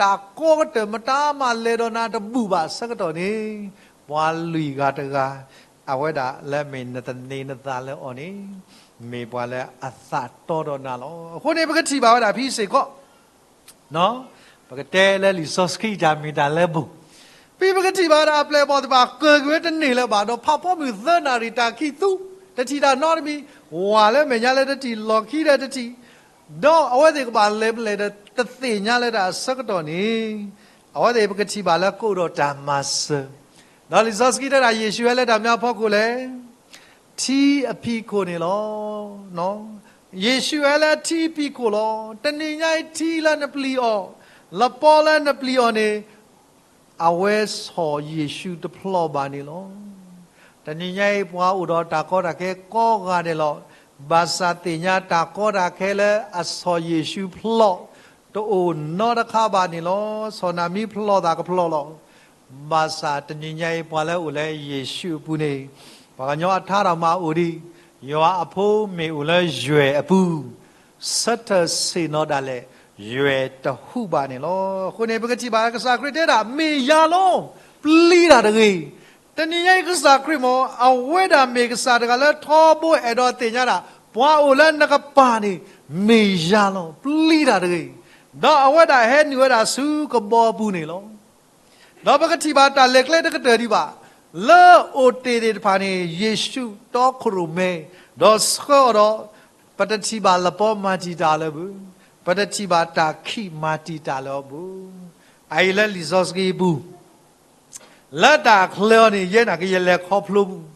တၢ်ကီကတၢၢ်မတၤမးလဲၤဒီးနၤတဘူၣ်ဘၣ်ဆၢကတီၢ်န့ၣ် ပှၤလွံၢ်ဂၤတဂၤ အဝဲဒၣ်လၢအမ့ၢ်နသန့ၤနသးလၢအီၤန့ၣ် မ့ၢ်ပှၤလၢအသးတီဒီးနၤလီၤ. အဃိန့ၣ် ပကထံၣ်ဘၣ်ဝဲဒၣ်ဖဲစ့ၢ်ကီး ပကတဲလၢလံာ်စီဆှံတၢ်မ့ၢ်တၢ်လၢပူၤ, ဖဲပကထံၣ်ဘၣ်ဝဲဒၣ်အပျဲၢ်အဘီၣ်သ့ၣ်တဖၣ် ကၢၤက့ၤဝဲတန့ၢ်လၢၤဘၣ်ဒီး ဖးဖီမုၢ်သၢနၣ်ရံၣ်တၢ်ခံးသူ, တထံၣ်တၢ်နီတမံၤ, ဝၤလၢမဲာ်ညါလၢတထံၣ် လီၢ်ခံလၢတထံၣ်, ဒီးအဝဲသ့ၣ်ကဘၣ်လဲၤပလဲၣ်ဒီးတသ့ၣ်ညါလၢၤတၢ်အဆၢကတီၢ်န့ၣ် အဝဲသ့ၣ်ပကထံၣ်ဘၣ်လၢကအိၣ်ဒီးတၢ်မၤစၢၤ, ဒီးလံာ်စီဆှံတဲဒၣ် ယ့ၣ်ၡူးဟဲလၢတၢ်မနုၤအဖီခိၣ်လဲၣ်, ထံအဖံးခိၣ်န့ၣ်လီၤ. ယ့ၣ်ၡူးဟဲလၢထံအဖံးခိၣ်လီၤ. တနံၤညါအံၤထံလၢနပျံၤအီၤ, လပီလၢနပျံၤအီၤန့ၣ် အဝဲဆီၣ်ယ့ၣ်ၡူးတဖျီဘၣ်န့ၣ်လီၤ. တနံၤညါအံၤပှၤအိၣ်ဒီးတၢ်ကီတၢ်ခဲကိးဂၤဒဲးလီၤ. ဘၣ်ဆၣ်သ့ၣ်ညါတၢ်ကီတၢ်ခဲလၢအဆီၣ်ယ့ၣ်ၡူးဖျီ တအိၣ်နီတခါဘၣ်န့ၣ်လီၤ. ဆီၣ်နၤမ့ၢ်ဖျီသးကဖျီလီၤ. ဘၣ်ဆၣ်တနံၤညါအံၤပှၤလၢအိၣ်လၢယ့ၣ်ၡူးအပူၤန့ၣ် ပှၤကညီအထါဒီးမၤအိၣ်ဒံး, ယွၤအဖိမ့ၢ်အိၣ်လၢယွဲၢ်အပူၤ ဆၢထၢၣ်ဆ့ၣ်နီၤဒၣ်လဲာ် ယွဲၢ်တဟူးဘၣ်န့ၣ်လီၤ. အဃိန့ၣ် ပကထံၣ်ဘၣ်ကစၢ်ခရံာ်တဲဒၣ် မ့ၢ်ယၤလီၤ, ပျံၤတၢ်တဂ့ၤ. တနံၤညါအံၤကစၢ်ခရံာ်မ့ၢ် အဝဲဒၣ်မ့ၢ်ကစၢ်တဂၤလၢထီဘိအဲၣ်ဒိးသ့ၣ်ညါဒၣ် ပှၤအိၣ်လၢနကပၤန့ၣ် မ့ၢ်ယၤလီၤ, ပျံၤတၢ်တဂ့ၤ. ဒီးအဝဲဒၣ်ဟဲနုာ်ဝဲဒၣ်ဆူကဘီအပူၤန့ၣ်လီၤ. ဒီးပကထံၣ်ဘၣ်တၢ်လဲၤကျဲတကတၢၢ်ဒံးဘၣ်, လၢအိၣ်တ့ၢ်သ့ၣ်တဖၣ်န့ၣ် ယ့ၣ်ၡူးတီခိၣ်ရိၣ်မဲ, ဒီးဆှၢအီၤဒီး ပတထံၣ်ဘၣ်လပီမၤတံာ်တာ်လၢအပူၤ, ပတထံၣ်ဘၣ်တၢ်ခံးမၤတံာ်တာ်လၢအပူၤ, အအံၤလၢလံာ်စီဆှံအပူၤ လၢတၢ်ချၢအီၤန့ၣ် ယဲန့ၣ်ကယလဲၤခီဖျိပူၤ.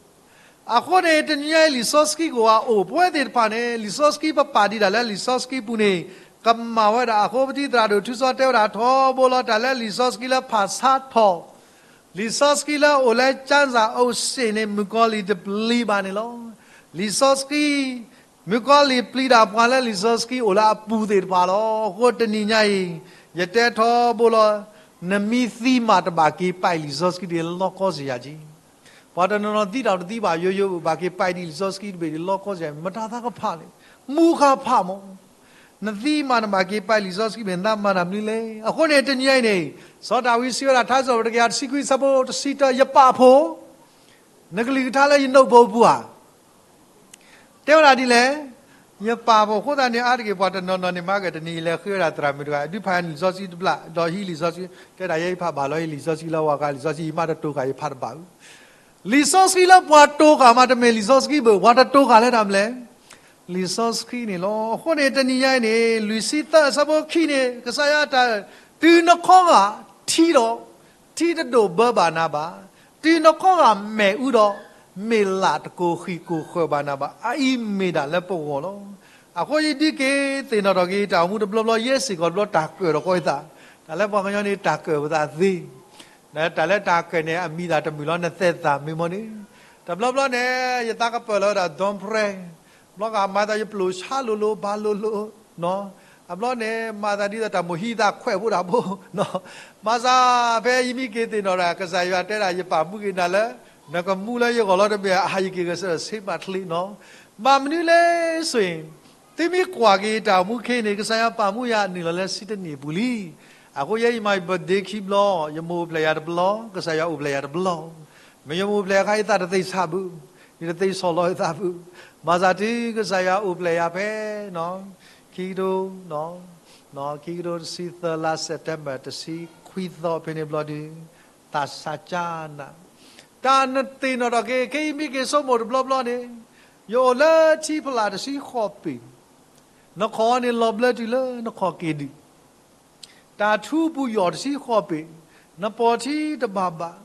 အဃိန့ၣ် တနံၤညါအံၤလံာ်စီဆှံကအိၣ် ပဝဲသ့ၣ်တဖၣ်န့ၣ် လံာ်စီဆှံပပာ်ဒံးတၢ်လၢလံာ်စီဆှံပူၤန့ၣ် ကမၤဝဲဒၣ်အဃိ ပတံၤသရၣ်ဒိၣ်ထူစီတဲဝဲဒၣ်ထီဘိလီၤ တၢ်လၢလံာ်စီဆှံလၢဖးဆါထီၣ် လံာ်စီဆှံလၢအိၣ်လၢကၠၢ်စၢ်အိၣ်စ့ၣ်န့ၣ် မုၣ်ကီၤလံၢ်တပျံၤဘၣ်န့ၣ်လီၤ. လံာ်စီဆှံ မုၣ်ကီၤလံၢ်ပျံၤတၢ်ပှၤလၢလံာ်စီဆှံအိၣ်လၢအပူၤသ့ၣ်တဖၣ်လီၤ. အဃိတနံၤညါအံၤ ယတဲထီဘိလီၤ, နမ့ၢ်သံမးတဘၣ်က့ၤပာ်လံာ်စီဆှံတဂ့ၤလီၤကီစ့ၢ်ယၤက့ၤ. ပှၤတနီၤနီၤသံတၢ်တသံဘၣ်ယိယိ ဘၣ်က့ၤပာ်ဒံးလံာ်စီဆှံတဘ့ၣ်ဒံးလီၤကီစ့ၢ်ယၤ မတၤသးကဖးလဲၣ်, မူခါဖးမး နသံမးနဘၣ်က့ၤပာ်လံာ်စီဆှံဘ့ၣ် နသးမၤတၢ်မနုၤလဲၣ်. အဃိန့ၣ်တနံၤညါအံၤန့ၣ် စီၤဒၤဝံးစံးဝဲဒၣ် ထါစံးထီၣ်ပတြၢၤတကယၤတဆံခွံအဆၢဖိတဆံတၢ ယပာ်ဖှိၣ် နကလုၢ်ကထါလၢယနိၣ်ဖိပူၤဧါ. တဲဝဲဒၣ်ဒ်လဲၣ်, ယပာ်ဖှိၣ်အဃိသတးန့ၣ် အါတက့ၢ်ပှၤတနီၤနီၤန့ၣ် မၤက့ၤတနံၤအံၤလဲၤဃ့ဝဲဒၣ်သရၣ်မုၣ်တဂၤ ဒုးဖးလံာ်စီဆှံတဘျီ ဒီးဟံးလံာ်စီဆှံ တဲဒၣ်ယဲယဖးဘၣ်လီၤ ယလံာ်စီဆှံလၢဝၤဂၤ လံာ်စီဆှံယမ့ၢ်တတိၤဃာ်ယဖးတဘၣ်ဘၣ်. လံာ်စီဆှံလၢပှၤတိၤဃာ်မးတမ့ၢ်လံာ်စီဆှံဘၣ် ပှၤတတိၤဃာ်လၢတၢ်မနုၤလဲၣ် လံာ်စီဆှံန့ၣ်လီၤ. အဃိန့ၣ် တနံၤညါအံၤန့ၣ် လွံၢ်ဆံသၢအဆၢဖိခံန့ၣ် ကစၢ်ယွၤတၢ် တုၤနခီဂာ်ထံဒီး ထံတဒိၣ်ဘၢဘၣ်နၤဘၣ်, တုၤနခီဂာ်မဲာ်အူဒီး မ့ၢ်လၢ်တကိၢ်ဃံးကိၢ်ဃၢၤဘၣ်နၤဘၣ်, အအံၤမ့ၢ်ဒၣ်လၢပဂီၢ်လီၤ. အဃိယဒုးက့ၤသ့ၣ်နီၣ်ထီၣ်က့ၤတၢ်အိၣ်မူတဘျီဘျီ ယဲစ့ၢ်ကီးတဘျီတၢ်ကၢၣ်ဒီးဃီယသး, တၢ်လၢပှၤကညီန့ၣ် တၢ်ကၢၣ်ပသးသ့ တၢ်လၢတၢ်ကၢၣ်န့ၣ် အမံၤသးတမုာ်လီၤ နသဲးသးမ့ၢ်မ့ၢ်န့ၣ်, တဘျီဘျီန့ၣ် ယသးကပၢၢ်လီၤဝဲဒၣ် ဒွန်ဖြဲ, ဘျီဂၤမၤသးယပျိာ်ဆါလိၤလိၤဘၣ်လိၤလိၤ, အဘျီန့ၣ် မၤသးဒ်သိးတၢ်မိၣ်ဟံးသးခွဲးဖိတၢ်ဖိ, ဘၣ်ဆၣ်ဖဲယမ့ၢ်က့ၤသ့ၣ်နီၣ်ဒီး ကစၢ်ယွၤတဲဒၣ် ယပာ်မူက့ၤနၤလၢ နကမူလၢယဂီၢ်လီၤတမ့ၢ် အဟးယက့ၤကစၢၢ်ဆ့မးချ့နီၤ, ဘၣ်မနုၤလဲၣ်ဆိၣ်အံၤ သုမ့ၢ်ကွၢ်က့ၤတၢ်အိၣ်မူခဲအံၤန့ၣ် ကစၢ်ယွၤပာ်မူယၤနုာ်လီၤလၢဆံတနံၣ်အပူၤလံ. အဃိယဲယမၤယ birthday ခံဘျီ, ယမိၢ်အိၣ်ဖျဲၣ်ယၤတဘျီ, ကစၢ်ယွၤအိၣ်ဖျဲၣ်ယၤတဘျီ, မ့ၢ်ယမိၢ်အိၣ်ဖျဲၣ်အခါ ယသးတသ့ဆးဘၣ်, ယတသ့ဆီၣ်လီၤယသးဘၣ်, ဘၣ်ဆၣ်တုၤကစၢ်ယွၤအိၣ်ဖျဲၣ်ယၤဖဲ ခံကထိ ခံကထိတဆံသၢလါ September တဆံခွံသီဖဲန့ၣ်ဘျီဒုး သးစၢ်ကၢ်နး, တၢ်နသ့ၣ်နီၣ်ထီၣ်က့ၤ ခဲအံၤမ့ၢ်က့ၤဆိကမိၣ်တဘျီဘျီန့ၣ်, ယအိၣ်လၢထံဖီလာ်တဆံဃိးပ့ၤ, နခီၣ်န့ၣ်လီၤဘျၢတုၤလၢနခီၣ်က့ၤဒုး, တၢ်ထူပူၤယီၢ်တဆံဃိးပ့ၤ, နပိာ်ထံတဘၣ်ဘၣ်,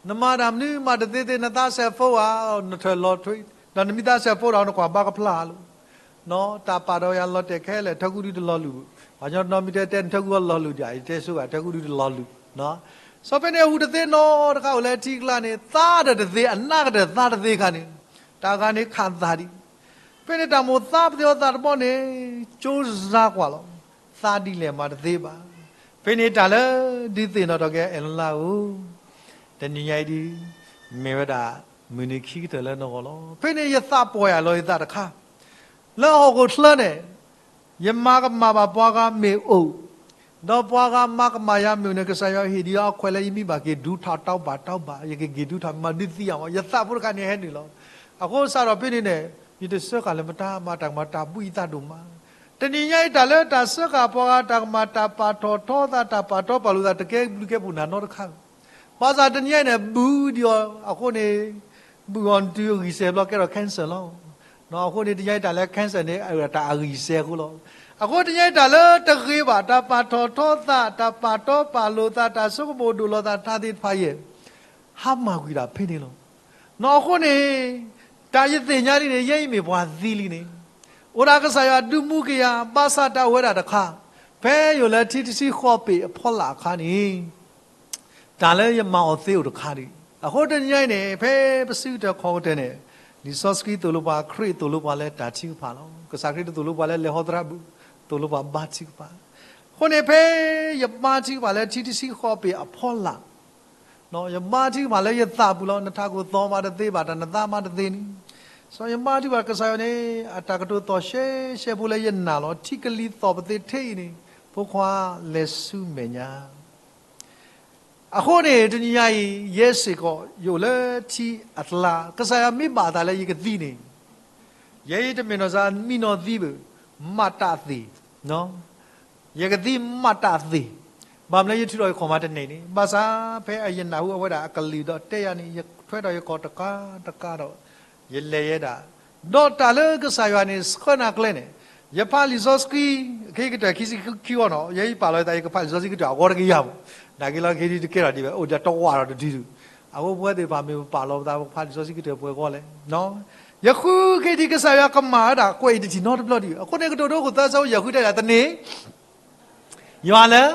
နမၤတၢ်မနုၤမၤတသ့သ့ နသးစဲးဖိ ဧါ, နထၢၣ်လီၤထွံ, ဒီးနမ့ၢ်သးစဲးဖိဒီး နကွၢ်ဘါကဖျါလီၤ. တၢ်ပာ်ဒီးယၤလီၤတဲာ်ခဲလၢာ် ထၢကူဒုတလီၤလုၢ်ဘၣ်, ပှၤကညီတနီၤမ့ၢ်တဲတဲ နထၢကူအလီၤလုၢ်ဒံး ယတဲဆိဂၤ ထၢကူဒုတလီၤလုၢ်. စီၤဖဲန့ၣ်အဟူးတသ့နီတခါ အိၣ်လၢထံကျါန့ၣ် သါဒီးတသ့ အနးကတၢၢ်သါတသ့ခါန့ၣ်, တၢ်ဂၤန့ၣ်ခးသးဒံး, ဖဲန့ၣ်တၢ်မိၣ်သါပသ့အီၤသးတဘီန့ၣ် ကၠိစါကွၢ်လီၤ, သါဒ်လဲၣ်မၤတသ့ဘၣ်. ဖဲန့ၣ်တၢ်လၢဒုးသ့ၣ်နီၣ်ထီၣ်က့ၤ အဲၣ်လါဧၢ, တနံၤညါအံၤဒုး မ့ၢ်ဝဲဒၣ် မုၢ်နံၤခံကတၢၢ်လၢနဂီၢ်လီၤ. ဖဲန့ၣ်ယသးပှၢ်ယၤလီၤယသးတခါ, လၢဟီၣ်ခိၣ်ချၢန့ၣ် ယမၤကမၣ်ဘၣ်ပှၤဂၤမ့ၢ်အိၣ်, ဒီးပှၤဂၤမၤကမၣ်ယၤမ့ၢ်အိၣ်န့ၣ် ကစၢ်ယွၤဟ့ၣ်ဒံးအီၤအခွဲးလၢယမ့ၢ်ဘၣ်က့ၤဒူထီၣ်တီဘၣ်တီဘၣ် ယကက့ၤဒူထီၣ်မၤဒုးသံယၤမး ယသးဖိတခါန့ၣ်ဟဲနုာ်လီၤ. အဃိစးထီၣ်ဖဲန့ၣ်န့ၣ် ယတဆၢဃာ်လၢမတၤမၤတၢ်ကမၣ်တၢ်ဘှံးယသးဒိၣ်မး, တနံၤညါအံၤတၢ်လၢတၢ်ဆၢဃာ်ပှၤဂၤတၢ်ကမၣ်တၢ်ပာ်ထီၣ်ထီသးတၢ်ပာ်တီပာ်လိာ်သးတကဲဘျုးကဲဖှိၣ်နၤနီတခါ ဘၣ်ဆၣ်တနံၤညါအံၤန့ၣ် ဘုဒံးအီၤအဃိန့ၣ်, ဘုၣ်အီၤတုၤအဂံၢ်စဲးဘျီကဲထီၣ် cancer လီၤ. အဃိန့ၣ် တနံၤညါအံၤတၢ်လၢ cancer န့ၣ် အတၢ်အဂံၢ်စဲးအဃိလီၤ. အဃိတနံၤအံၤတၢ်လၢတဂ့ၤဘၣ်, တၢ်ပာ်ထီၣ်ထီသး, တၢ်ပာ်တီပာ်လိၤသး, တၢ်ဆိကမိၣ်ဒိၣ်လီၤသး, တၢ်သ့ၣ်တဖၣ်ယဲၢ် ဟါမၢ်ကွံာ်ဒၣ်ဖဲန့ၣ်လီၤ. နီၢ်အဃိန့ၣ် တၢ်ယသ့ၣ်ညါလံန့ၣ် ယဲအံၤမ့ၢ်ပှၤသံလံန့ၣ်, အိၣ်ဒၣ်ကစၢ်ယွၤဒုးမူက့ၤယၤ, ဘၣ်ဆၣ်တၢ်အိၣ်ဝဲဒၣ်တခါ, ဖဲယအိၣ်လၢထံတဆံဃိးပ့ၤအဖီလာ်အခါန့ၣ် တၢ်လၢယမၤအီၤသ့အိၣ်တခါဒံး. အဃိတနံၤအံၤန့ၣ် ဖဲပစုကတၢၢ်ခီၣ်ကတၢၢ်န့ၣ်, လံာ်စီဆှံသိၣ်လိပှၤ, ခရံာ်သိၣ်လိပှၤလၢတၢ်ထုကဖၣ်လီၤ. ကစၢ်ခရံာ်တသိၣ်လိပှၤလၢလဲၤဟီသရၣ်ဘုၣ်, သိၣ်လိပှၤဘါထုကဖၣ်. အဃိန့ၣ် ဖဲယဘါထုကဖၣ်လၢထံတဆံဃိးပ့ၤအဖီလာ်, ယဘါထုကဖၣ်လၢယသးပူၤလီၤ. နထးခိၣ်သီမးတသ့ဘၣ်, တၢ်နသးမးတသ့န့ၣ်, စီၤယဘါထုကဖၣ်ကစၢ်ယွၤန့ၣ် အတၢ်ကတိၤသီၣ်ရှဲရှဲဖိလၢယနာ်လီၤ. ထံကလံၤသီၣ်ပသ့ထဲအံၤန့ၣ်, ဖိခွါလဲၤဆူမဲာ်ညါ အဃိန့ၣ် တနံၤညါအံၤ ယဲစ့ၢ်ကီး ယအိၣ်လၢထံအကျါ, ကစၢ်ယွၤမ့ၢ်ဘၣ်အသးလၢယကသံန့ၣ်, ယဲအံၤတမ့ၢ်နီၢ်စၢ်မံနီၢ်သံဘၣ်, မးတၢ်သ့ၣ်, ယကသံမးတၢ်သ့ၣ်, ဘၣ်မနုၤလၢယထုးထီၣ်ယခီၣ်မးတန့ၢ်န့ၣ်, ဘၣ်ဆၣ်ဖဲအယနၢ်ဟူအဝဲဒၣ်အကလုၢ်ဒီးတဲယၤန့ၣ် ယထွဲထီၣ်ယခီၣ်တကးတကးဒီး ယလဲၤယဲဒၣ်, ဒီးတၢ်လၢကစၢ်ယွၤန့ၣ် ဆှၢနၤကျဲန့ၣ်, ယဖးလံာ်စီဆှံ အခ့ကတၢၢ်ခံဆံခံအီၤနီၤ, ယဟံးပာ်လီၤယသး ယကဖးလံာ်စီဆှံကတၢၢ်အဂီၢ်တကယၤမး, နာ်က့လီၤ ခဲဒံးတကဲထီၣ်ဒံးဘၣ်, အိၣ်ဒီးတဝၢ်ဒီးတဒုဒု, အဃိပဝဲသ့ၣ်တဖၣ်မ့ၢ်ပပာ်လီၤပသး ပကဖးလံာ်စီဆှံကတၢၢ်ပှဲၤဂီၢ်လဲၣ်, ယဃုခဲဒံး ကစၢ်ယွၤကမၤဝဲဒၣ်ကွဲးအံၤတထံၣ်နီတဘျီဒံး, အဃိန့ၣ် ကတိၤဒိခိၣ်သၢဆၢ ယဃုတဲဒၣ်တန့ၢ် ယွၤလၢ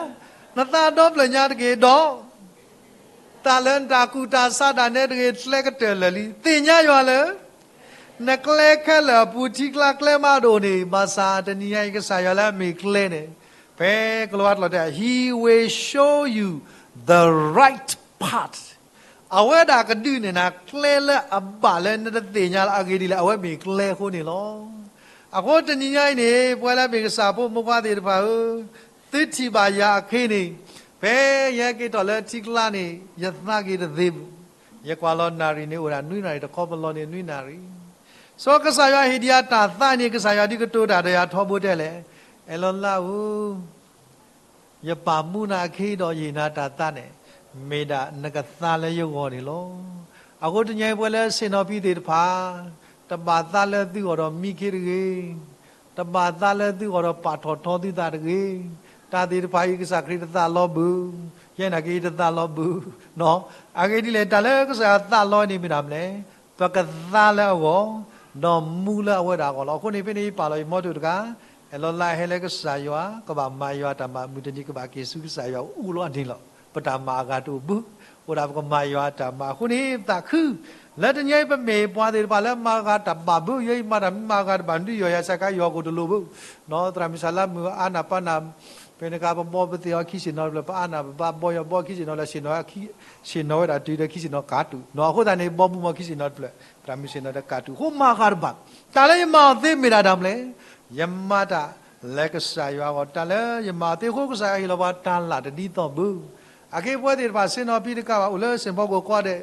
နသးဒီဖျၢၣ်ညါတက့ၢ်, ဒီး တၢ်လၢနတၢ်ကူၣ်တၢ်ဆးဒၣ်နဲတဂ့ၤ, ကျဲကတၢၢ်လၢာ်လံ, သ့ၣ်ညါယွၤလၢ နကျဲခဲလၢာ်အပူၤ ထံကျါကျဲမးတအိၣ်န့ၣ်, ဘၣ်ဆၣ်တနံၤညါအံၤ ကစၢ်ယွၤလၢအမ့ၢ်ကျဲန့ၣ်, ဖဲကလံးဝါကျိာ်တဲ He will show you the right path. အဝဲဒၣ်ကဒုးနဲၣ်နၤကျဲလၢအဘၣ်လၢနတသ့ၣ်ညါလၢအဂ့ၢ်ဒ်လဲၣ်, အဝဲမ့ၢ်ကျဲအဃိန့ၣ်လီၤ. အဃိတနံၤညါအံၤန့ၣ် ပဝဲလၢမ့ၢ်ကစၢ်ဖိမိၢ်ပှၢ်သ့ၣ်တဖၣ်ဧၢ, သုထံၣ်ဘၣ်ယၤအခ့န့ၣ်, ဖဲယဟဲက့ၤထီၣ်လၢထံကျါန့ၣ် ယသးက့ၤတသ့ဘၣ်, ယကွၢ်လီၤနၣ်ရံၣ်န့ၣ် အိၣ်ဒၣ်နွံနၣ်ရံၣ်, တခီပလီၢ်န့ၣ်နွံနၣ်ရံၣ်, စီၤကစၢ်ယွၤဟ့ၣ်ဒံးယၤတၢ်သးန့ၣ် ကစၢ်ယွၤဒုးကတိၤတၢ်ဒီးယၤထီဘိတဲလဲၣ်, အဲၣ်လီၤလါဧၢ ယပာ်မူနၤအခ့ဒီး ယဟ့ၣ်နၤတၢ်သးန့ၣ်, မ့ၢ်ဒၣ်နကသါလၢယဂီၢ်န့ၣ်လီၤ. အဃိတနံၤအံၤ ပဝဲလၢဆ့ၣ်နီၤဖံသ့ၣ်တဖၣ်, တဘၣ်သါလၢသုဂီၢ်ဒီးမံခ့တဂ့ၤ, တဘၣ်သါလၢသုဂီၢ်ဒီးပာ်ထီၣ်ထီသုသးတဂ့ၤ, တၢ်သ့ၣ်တဖၣ်အံၤ ကစၢ်ခရံာ်တသးလီဘၣ်, ယဲနာ်က့ ယတသးလီဘၣ်, အဂ့ၢ်ဒ်လဲၣ် တၢ်လၢကစၢ်ယွၤသးလီန့ၣ်မ့ၢ်ဒၣ်မနုၤလဲၣ်, ပကသါလၢအဂီၢ်, ဒီးမူလၢအဝဲဒၣ်အဂီၢ်လီၤ. အဃိန့ၣ် ဖဲန့ၣ်ယပာ်လီၤယမီထိၣ်တဂၤ, အဲၣ်လီၤလါဟဲလၢကစၢ်ယွၤ, ကဘၣ်မၤယွၤတၢ်မၤ မုၢ်တနံၤကဘၣ်က့ၤဆူကစၢ်ယွၤအအိၣ်လီၤန့ၣ်လီၤ. ပတၢ်မၤအဂၤတအိၣ်ဘၣ်, အိၣ်ဒၣ်ပကမၤယွၤတၢ်မၤအဃိန့ၣ် ပသးခု, လၢတနံၤအံၤပမ့ၢ်ပှၤသ့ၣ်တဖၣ်လၢမၤဂၤတၢ်ဘၣ်ဘၣ်, ယဲအံၤမၤတၢ်မ့ၢ်မၤဂၤတဘၣ် ဒုးယီၢ်ယၤစးကါယီၤကိၣ်တလိၣ်ဘၣ်, သရၣ်မုၣ်စၢ်လါမုၣ်အါနၢ်ပၢနၢ်, ဖဲန့ၣ်အခါပဘီပသ့ၣ်အီၤခံဆ့ၣ်နီၤတဖျၢၣ်, ပအါနၢ်ပဘၣ်ဘီယီၤဘီခံဆ့ၣ်နီၤလၢ ဆ့ၣ်နီၤဝဲဒၣ်တုၤဒီးခံဆ့ၣ်နီၤကးတူာ်, အဃိသတးန့ၣ် ဘီမုၢ်မီၢ်ခံဆ့ၣ်နီၤတဖျၢၣ်, သရၣ်မုၣ်ဆ့ၣ်နီၤတကးတူာ်, အဃိမၤဂၤတဘၣ်, တၢ်လၢယမၤအီၤသ့မ့ၢ်ဒၣ်တၢ်မနုၤလဲၣ်, ယမၤတၢ်လၢကစၢ်ယွၤအဂီၢ်, တၢ်လၢယမၤအီၤသ့အဃိ ကစၢ်ယွၤဟ့ၣ်လီၤပှၤတၢ်လၢ်တဒ်သိးဘၣ်. အခဲအံၤပဝဲသ့ၣ်တဖၣ် ဆ့ၣ်နီၤဖံတကးဘၣ် အိၣ်လၢစ့ၣ်ဖီခိၣ်ကိးဂၤဒဲး,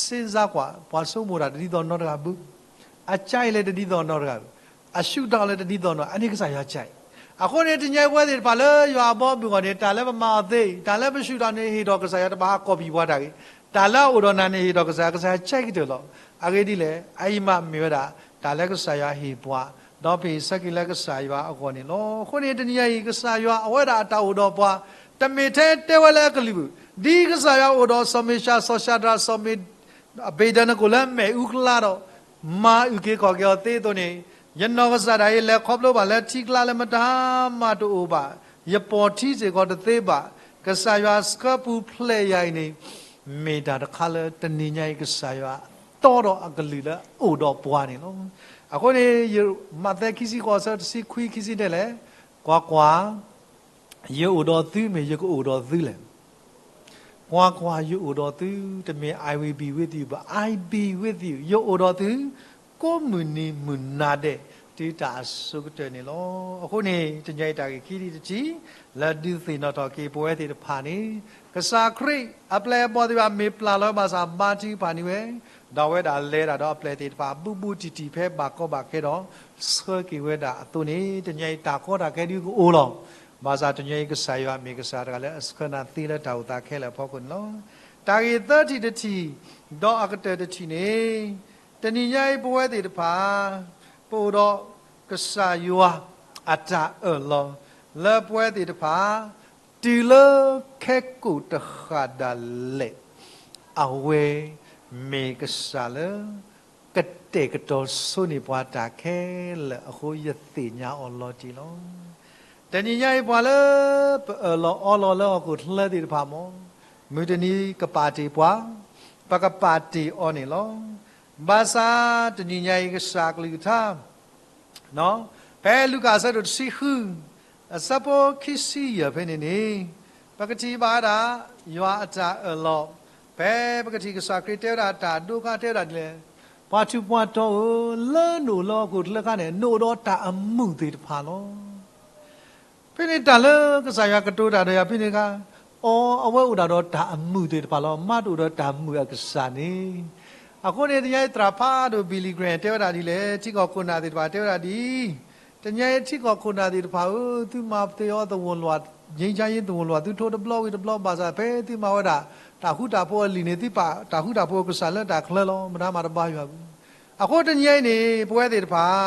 စ့စါကွၢ်, ပှၤဆိကမိၣ်တၢ်တဒ်သိးနီတဂၤဘၣ်, အကၠဲးလဲၤတဒ်သိးနီတဂၤဘၣ်, အရှုထောင့်လဲၤတဒ်သိးနီ, အန့ၣ်ကစၢ်ယွၤကၠဲး. အဃိန့ၣ် တနံၤအံၤပဝဲသ့ၣ်တဖၣ်လၢယွၤအဘီအမုၢ်အဂီၢ်န့ၣ် တၢ်လၢပမၤအီၤသ့, တၢ်လၢပရှုထောင့်န့ၣ် ဟ့ၣ်ထီၣ်ကစၢ်ယွၤ, တဘၣ်ဟးကိးပံာ်ပှၤတၢ်ဂ့ၤ, တၢ်လၢအအိၣ်ဒီးနၤန့ၣ် ဟ့ၣ်ထီၣ်ကစၢ်ယွၤ, ကစၢ်ယွၤကၠဲးကတၢၢ်လီၤ. အဂ့ၢ်ဒ်လဲၣ်, အအံၤမးမ့ၢ်ဝဲဒၣ် တၢ်လၢကစၢ်ယွၤဟ့ၣ်ပှၤ, ဒီးပဟ့ၣ်ဆၢက့ၤလၢကစၢ်ယွၤအဂီၢ်န့ၣ်လီၤ. အဃိန့ၣ် တနံၤအံၤ ကစၢ်ယွၤအဝဲဒၣ်အတၢ်အိၣ်ဒီးပှၤ, တမ့ၢ်ထဲတဲဝဲလၢအကလုၢ်ဘၣ်, ဒ်ကစၢ်ယွၤအိၣ်ဒီးစီၤမ့ၡး, စီၤၡၤဒြး, စီၤမ့း အဘ့းနကိၤလၢမ့ၣ်အူကျါဒီး မၤအုၣ်က့ၤခီၣ်က့ၤအီၤသ့အသိးန့ၣ်, ယနီၢ်ကစၢ်ဒၣ်အံၤ လဲၤခီဖျိဘၣ်လၢထံကျါလၢမတၤမၤတအိၣ်ဘၣ်, ယပိာ်ထံစ့ၢ်ကီးတသ့ဘၣ်, ကစၢ်ယွၤဆှၢပူၤဖျဲးယၤအံၤန့ၣ်, မ့ၢ်တၢ်တခါလၢတနံၤညါအံၤ ကစၢ်ယွၤတီဒီးအကလုၢ်လၢအအိၣ်ဒီးပှၤန့ၣ်လီၤ. အဃိန့ၣ် မးသဲခံဆံဃိးဆၢတဆံခွံခံဆံတဲလဲၣ်, ကွၢ်ကွၢ်, ယအိၣ်ဒီးသုမ့ၢ်ယကအိၣ်ဒီးသုလဲၣ်. ကွၢ်ကွၢ်, ယအိၣ်ဒီးသု, တမ့ၢ် I will be with you, but I be with you, ယအိၣ်ဒီးသု, ကိးမုၢ်နံၤမုၢ်နၤဒဲး, တုၤတၢ်အစိၤကတၢၢ်န့ၣ်လီၤ. အဃိန့ၣ် တနံၤအံၤတၢ်ဂ့ၢ်ခံထံၣ်တထံၣ်, လၢဒုးသ့ၣ်နီၣ်ထီၣ်က့ၤပဝဲသ့ၣ်တဖၣ်န့ၣ်, ကစၢ်ခရံာ်အပျဲၢ်အဘီၣ်သ့ၣ်တဖၣ်မ့ၢ်ပျၢ်လီၤဘၣ်ဆၣ် ဘါထုကဖၣ်န့ၢ်ဝဲ, ဒီးအဝဲဒၣ်လဲၤဒၣ်ဒီးအပျဲၢ်သ့ၣ်တဖၣ်ဘူးဘူးတံၢ်တံၢ်ဖဲဘၣ်ကီဘၣ်ခဲဒီး ဆှၢက့ၤဝဲဒၣ်အသိးန့ၣ်, တနံၤအံၤတၢ်ကီတၢ်ခဲဒုးကအိၣ်လီၤ. ဘၣ်ဆၣ်တနံၤအံၤ ကစၢ်ယွၤမ့ၢ်ကစၢ်တဂၤလၢအဆှၢနၤသ့လၢတၢ်အိၣ်သးခဲလၢာ်အဖီခိၣ်န့ၣ်လီၤ. တၢ်ဂ့ၢ်သၢထံၣ်တထံၣ်, ဒီးအကတၢၢ်တထံၣ်န့ၣ်, တနံၤညါအံၤပဝဲသ့ၣ်တဖၣ်, ပအိၣ်ဒီးကစၢ်ယွၤ အတၢ်အၢၣ်လီၤလၢပဝဲသ့ၣ်တဖၣ် တုၤလၢခဲကိာ်တဃၣ်ဒၣ်လဲာ် အဝဲမ့ၢ်ကစၢ်လၢ ကတဲာ်ကတီၤဆိန့ၢ်ပှၤတၢ်ခဲလၢာ်အဃိ ယသ့ၣ်ညါအီၤလီၤတံၢ်လီၤ. တနံၤညါအံၤ ပှၤလၢပအၢၣ်လီၤအီလီၤလၢဟီၣ်ခိၣ်ချၢသ့ၣ်တဖၣ်မ့ၢ် မုၢ်တနံၤကပာ်တ့ၢ်ပှၤ, ပကပာ်တ့ၢ်အီၤန့ၣ်လီၤ. ဘၣ်ဆၣ်တနံၤညါအံၤ ကစၢ်အကလုၢ်ကထါ ဖဲလူၤကၣ်အဆၢဒိၣ်တဆံဃု အဆၢဖိခံဆံယဲၢ်ဖဲန့ၣ်န့ၣ်, ပကထံၣ်ဘၣ်ဝဲဒၣ် ယွၤအတၢ်အၢၣ်လီၤ, ဖဲပကထံၣ်ကစၢ်ခရံာ်တဲဝဲဒၣ် တၢ်ဒိခါတဲဝဲဒၣ်ဒ်လဲၣ်, ပှၤထူးပှၤတီၤဧၢ, လၢနအိၣ်လၢဟီၣ်ခိၣ်ချၢအခါန့ၣ် နအိၣ်ဒီးတၢ်အမုာ်သ့ၣ်တဖၣ်လီၤ. ဖဲန့ၣ်တၢ်လၢကစၢ်ယွၤကတိၤတၢ်ဒီးယၤဖဲန့ၣ်တခါ, အီ အဝဲအိၣ်ဒၣ်ဒီးတၢ်အမုာ်သ့ၣ်တဖၣ်လီၤ. မ့ၢ်တအိၣ်ဒီးတၢ်မုာ်အကစၢ်န့ၣ်, အဃိန့ၣ် တနံၤညါအံၤသရၣ်ဖးဒိၣ် Billy Graham တဲဝဲဒၣ်ဒ်လဲၣ်, ထံကီၢ်ခိၣ်နၢ်သ့ၣ်တဖၣ်တဲဝဲဒၣ်ဒ်အံၤ, တနံၤညါအံၤထံကီၢ်ခိၣ်နၢ်သ့ၣ်တဖၣ်ဧၢ, သုမၤပသ့အီၤသဝီၤလွံၢ်, ငြိမ်းချမ်းရေးသဝီၤလွံၢ် သုထိတဘျီဝံၤတဘျီ ဘၣ်ဆၣ်ဖဲသုမၤဝဲဒၣ် တၢ်ဃူတၢ်ဖိးအလံာ်န့ၣ် သုပာ်တၢ်ဃူတၢ်ဖိးအကစၢ်လၢတၢ်ချၢလီၤ. မတၤမၤတဘါယွၤဘၣ်. အဃိတနံၤညါအံၤန့ၣ် ပဝဲသ့ၣ်တဖၣ်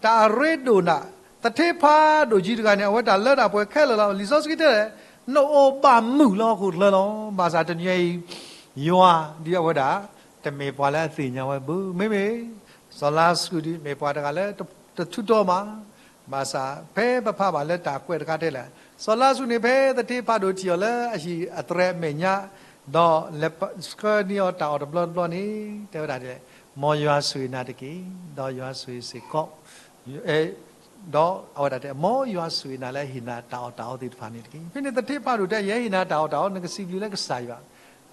တၢ်အရ့ဒိၣ်နၢ် သထ့ဖးဒိၣ်ကံတဂၤန့ၣ် အဝဲတၢ်လၢတၢ်ပှဲၤခဲလၢာ်လီၤ. လံာ်စီဆှံတဲလဲၣ်, နအိၣ်ဘၣ်မုာ်လၢဟီၣ်ခိၣ်ချၢလီၤ. ဘၣ်ဆၣ်တနံၤညါအံၤ ယွၤဒ်အဝဲဒၣ် တမ့ၢ်ပှၤလၢအသ့ၣ်ညါဝဲဘၣ်. မ့မ့ၢ် စီၤလါစရူးဒ်မ့ၢ်ပှၤတဂၤလၢတထူးတီၤမး, ဘၣ်ဆၣ်ဖဲပဖးဘၣ်လၢတၢ်ကွဲးတခါတဲလဲၣ်, စီၤလါစရူးန့ၣ် ဖဲသထ့ဖးဒိၣ်ထံၣ်အီၤလၢအဟံၣ်အသရဲအမဲာ်ညါ, ဒီးလဲၤဆှၢန့ၢ်အီၤတၢ်အီၣ်တဘျီတဘျီန့ၣ် တဲဝဲဒၣ်ဒ်လဲၣ်, မ်ယွၤဆိၣ်ဂ့ၤနၤတက့ၢ်, ဒီးယွၤဆိၣ်ဂ့ၤစ့ၢ်ကီး ဒီးအဝဲဒၣ်တဲ မ်ယွၤဆိၣ်ဂ့ၤနၤလၢဟ့ၣ်နၤတၢ်အီၣ်တၢ်အီသ့ၣ်တဖၣ်န့ၣ်တက့ၢ်. ဖဲန့ၣ်သထ့ဖးဒိၣ်တဲ ယဟ့ၣ်နၤတၢ်အီၣ်တၢ်အီ နကစံးဘျုးလၢကစၢ်ယွၤ.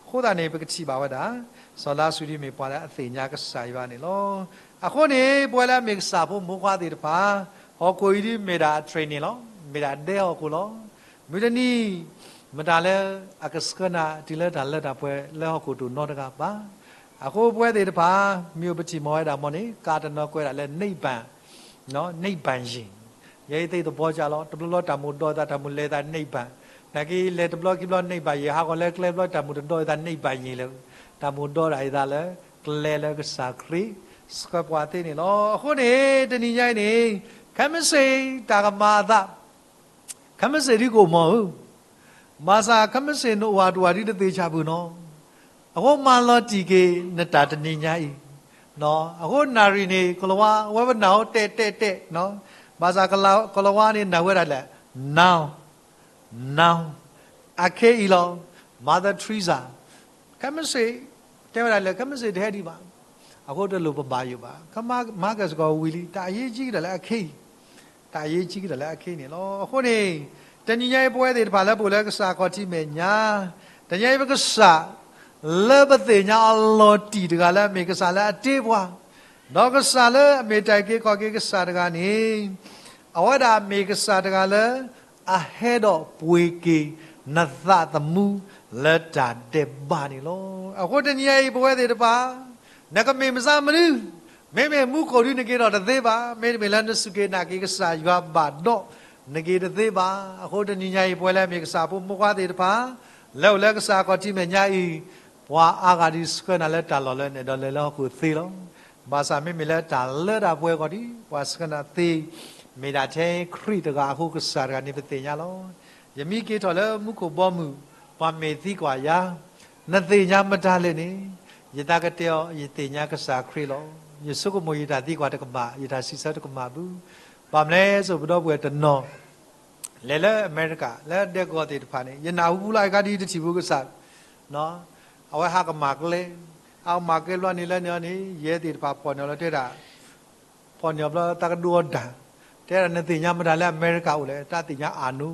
အဃိသတးန့ၣ် ပကထံၣ်ဘၣ်ဝဲဒၣ် စီၤလါစရူးဒ်မ့ၢ်ပှၤလၢအသ့ၣ်ညါကစၢ်ယွၤန့ၣ်လီၤ. အဃိန့ၣ် ပဝဲလၢအမ့ၢ်ကစၢ်ဖိမိၢ်ခွါသ့ၣ်တဖၣ် ဟီၣ်ခိၣ်အံၤဒ်မ့ၢ်ဒၣ် training လီၤ, မ့ၢ်ဒၣ်ဒဲဟီၣ်ခိၣ်လီၤ. မုၢ်တနံၤ မတၤလၢအကဆှၢနၤတုၤလၢတၢ်လၢတၢ်ပှဲၤလၢဟီၣ်ခိၣ်တအိၣ်နီတဂၤဘၣ်. အဃိပဝဲသ့ၣ်တဖၣ် မ့ၢ်အိၣ်ပထံၣ်မီၤဝဲဒၣ်မီၢ်န့ၣ် ကးတနီၤကွဲးဒၣ်လၢ နိဗ္ဗာန်, နိဗ္ဗာန်ယံၤ, ယဲအံၤသ့ၣ်သဘီကၢ်လီၤ. တဘျီဘျီတၢ်မိၣ်ဒီးသး တၢ်မိၣ်လဲၤသး နိဗ္ဗာန်, နာ်က့လဲၤတဘျီခံဘျီ နိဗ္ဗာန်ယံၤ, ဟးဂီၤလၢကျဲဘျီ တၢ်မိၣ်တဒီးသး နိဗ္ဗာန်ယံၤလၢၤ, တၢ်မိၣ်ဒီးဒၣ်အသးလၢ ကျဲလၢကစၢ်ခရံာ် ဆှၢပှၤသ့န့ၣ်လီၤ. အဃိန့ၣ် တနံၤညါအံၤန့ၣ် ခဲမုၢ်ဆ့ၣ် တၢ်ကမၤအသး ခဲမုၢ်ဆ့ၣ်ဒ်ကအိၣ်မီၤဧၢ, ဘၣ်ဆၣ်ခဲမုၢ်ဆ့ၣ်နအိၣ်အတအိၣ်ဒ်တသ့ၣ်ဆၣ်ဘၣ်နီၤ. အဃိမၤလီၤတံၢ်က့ၤနတၢ်တနံၤညါအံၤ, အဃိနၣ်ရံၣ်န့ၣ် ကလၤဝါ အဝဲပနၢ်ဟူတဲာ်တဲာ်တဲာ်, ဘၣ်ဆၣ်ကလၤဝါန့ၣ် နၢ်ဟူဝဲဒၣ်လဲၣ်, now, now, အခဲအံၤလီၤ. Mother Teresa ခဲမုၢ်ဆ့ၣ် တဲဝဲဒၣ်လၢ ခဲမုၢ်ဆ့ၣ်တဟဲဒံးဘၣ်. အဃိတလိၣ်ပဘၣ်ယိၣ်ဘၣ်, မၤကဲၣ်စ့ၢ်ကီးဝံၤလံ, တၢ်အရေးကြီးကဒီးလၢအခဲအံၤ, တၢ်အရေးကြီးကဒီးလၢအခဲအံၤန့ၣ်လီၤ. အဃိန့ၣ် တနံၤညါအံၤပဝဲသ့ၣ်တဖၣ်လၢပအိၣ်လၢကစၢ်ခီၣ်ထံးမဲာ်ညါ, တနံၤညါအံၤပကစၢ် လၢပသ့ၣ်ညါအလီၤတံၢ်တဂၤလၢအမ့ၢ်ကစၢ်လၢအတ့ပှၤ, ဒီးကစၢ်လၢအမ့ၢ်တၢ်အုၣ်က့ၤခီၣ်က့ၤကစၢ်တဂၤန့ၣ် အဝဲဒၣ်မ့ၢ်ကစၢ်တဂၤလၢ အဟဲဒီးပှ့ၤက့ၤ နသးသမူလၢတၢ်ဒဲးဘးန့ၣ်လီၤ. အဃိတနံၤညါအံၤ ပဝဲသ့ၣ်တဖၣ် နကမ့ၢ်မဆါမနုၤ, မ့မ့ၢ်မူခိၣ်ဒုနက့ၤထီၣ်တသ့ဘၣ်, မ့တမ့ၢ်လၢနစူၢ်က့ၤနာ်က့ၤကစၢ်ယွၤဘၣ်ဒီး နက့ၤတသ့ဘၣ်. အဃိတနံၤညါအံၤ ပဝဲလၢအမ့ၢ်ကစၢ်ဖိမုၣ်ခွါသ့ၣ်တဖၣ် လၢအိၣ်လၢကစၢ်ခီၣ်ထံးမဲာ်ညါအံၤ, ပှၤအါဂၤဒုးဆှၢနၤလၢတၢ်လီၢ်လၢနအဲၣ်ဒိးလဲၤလၢဟီၣ်ခိၣ်သ့လီၤ. ဘၣ်ဆၣ်မ့မ့ၢ်လၢတၢ်လၢတၢ်ပှဲၤအဂီၢ်ဒ် ပှၤဆှၢနၤသ့, မ့ၢ်ဒၣ်ထဲခရံာ်တဂၤအဃိ ကစၢ်တဂၤန့ၣ်ပသ့ၣ်ညါလီၤ. ယမ့ၢ်က့ၤထီၣ်လၢမူခိၣ်ဘီမုၢ် ပှၤမ့ၢ်သံကွၢ်ယၤ, နသ့ၣ်ညါမတၤလဲၣ်န့ၣ်, ယသးကတဲအီၤ ယသ့ၣ်ညါကစၢ်ခရံာ်လီၤ. ယဆိကမိၣ်ယတၢ်သံကွၢ်တကမၣ်, ယတၢ်စံးဆၢတကမၣ်ဘၣ်. ဘၣ်မနုၤလဲၣ် စိၤပဒီပုၢ်ဝဲၢ်တနီၤ လဲၤလၢအမဲရကၤ လၢဒဲကဝီၤသ့ၣ်တဖၣ်န့ၣ် ယနၢ်ဟူဖူလၢအဂၤဒ်တထံၣ်ဖိကစၢ် အဝဲဟးကမၣ်ကျဲ, ဟးကမၣ်ကျဲဘျီန့ၣ်လၢန့ၣ်န့ၣ် ယဲသ့ၣ်တဖၣ်ဖီၣ်န့ၢ်အီၤလီၤတဲဒၣ် ဖီၣ်န့ၢ်အီၤဘျီသးကဒိအီၤဒၣ်, တဲဒၣ်နသ့ၣ်ညါမတၤလၢအမဲရကၤအိၣ်လဲၣ်, တၢ်သ့ၣ်ညါအၤနိ,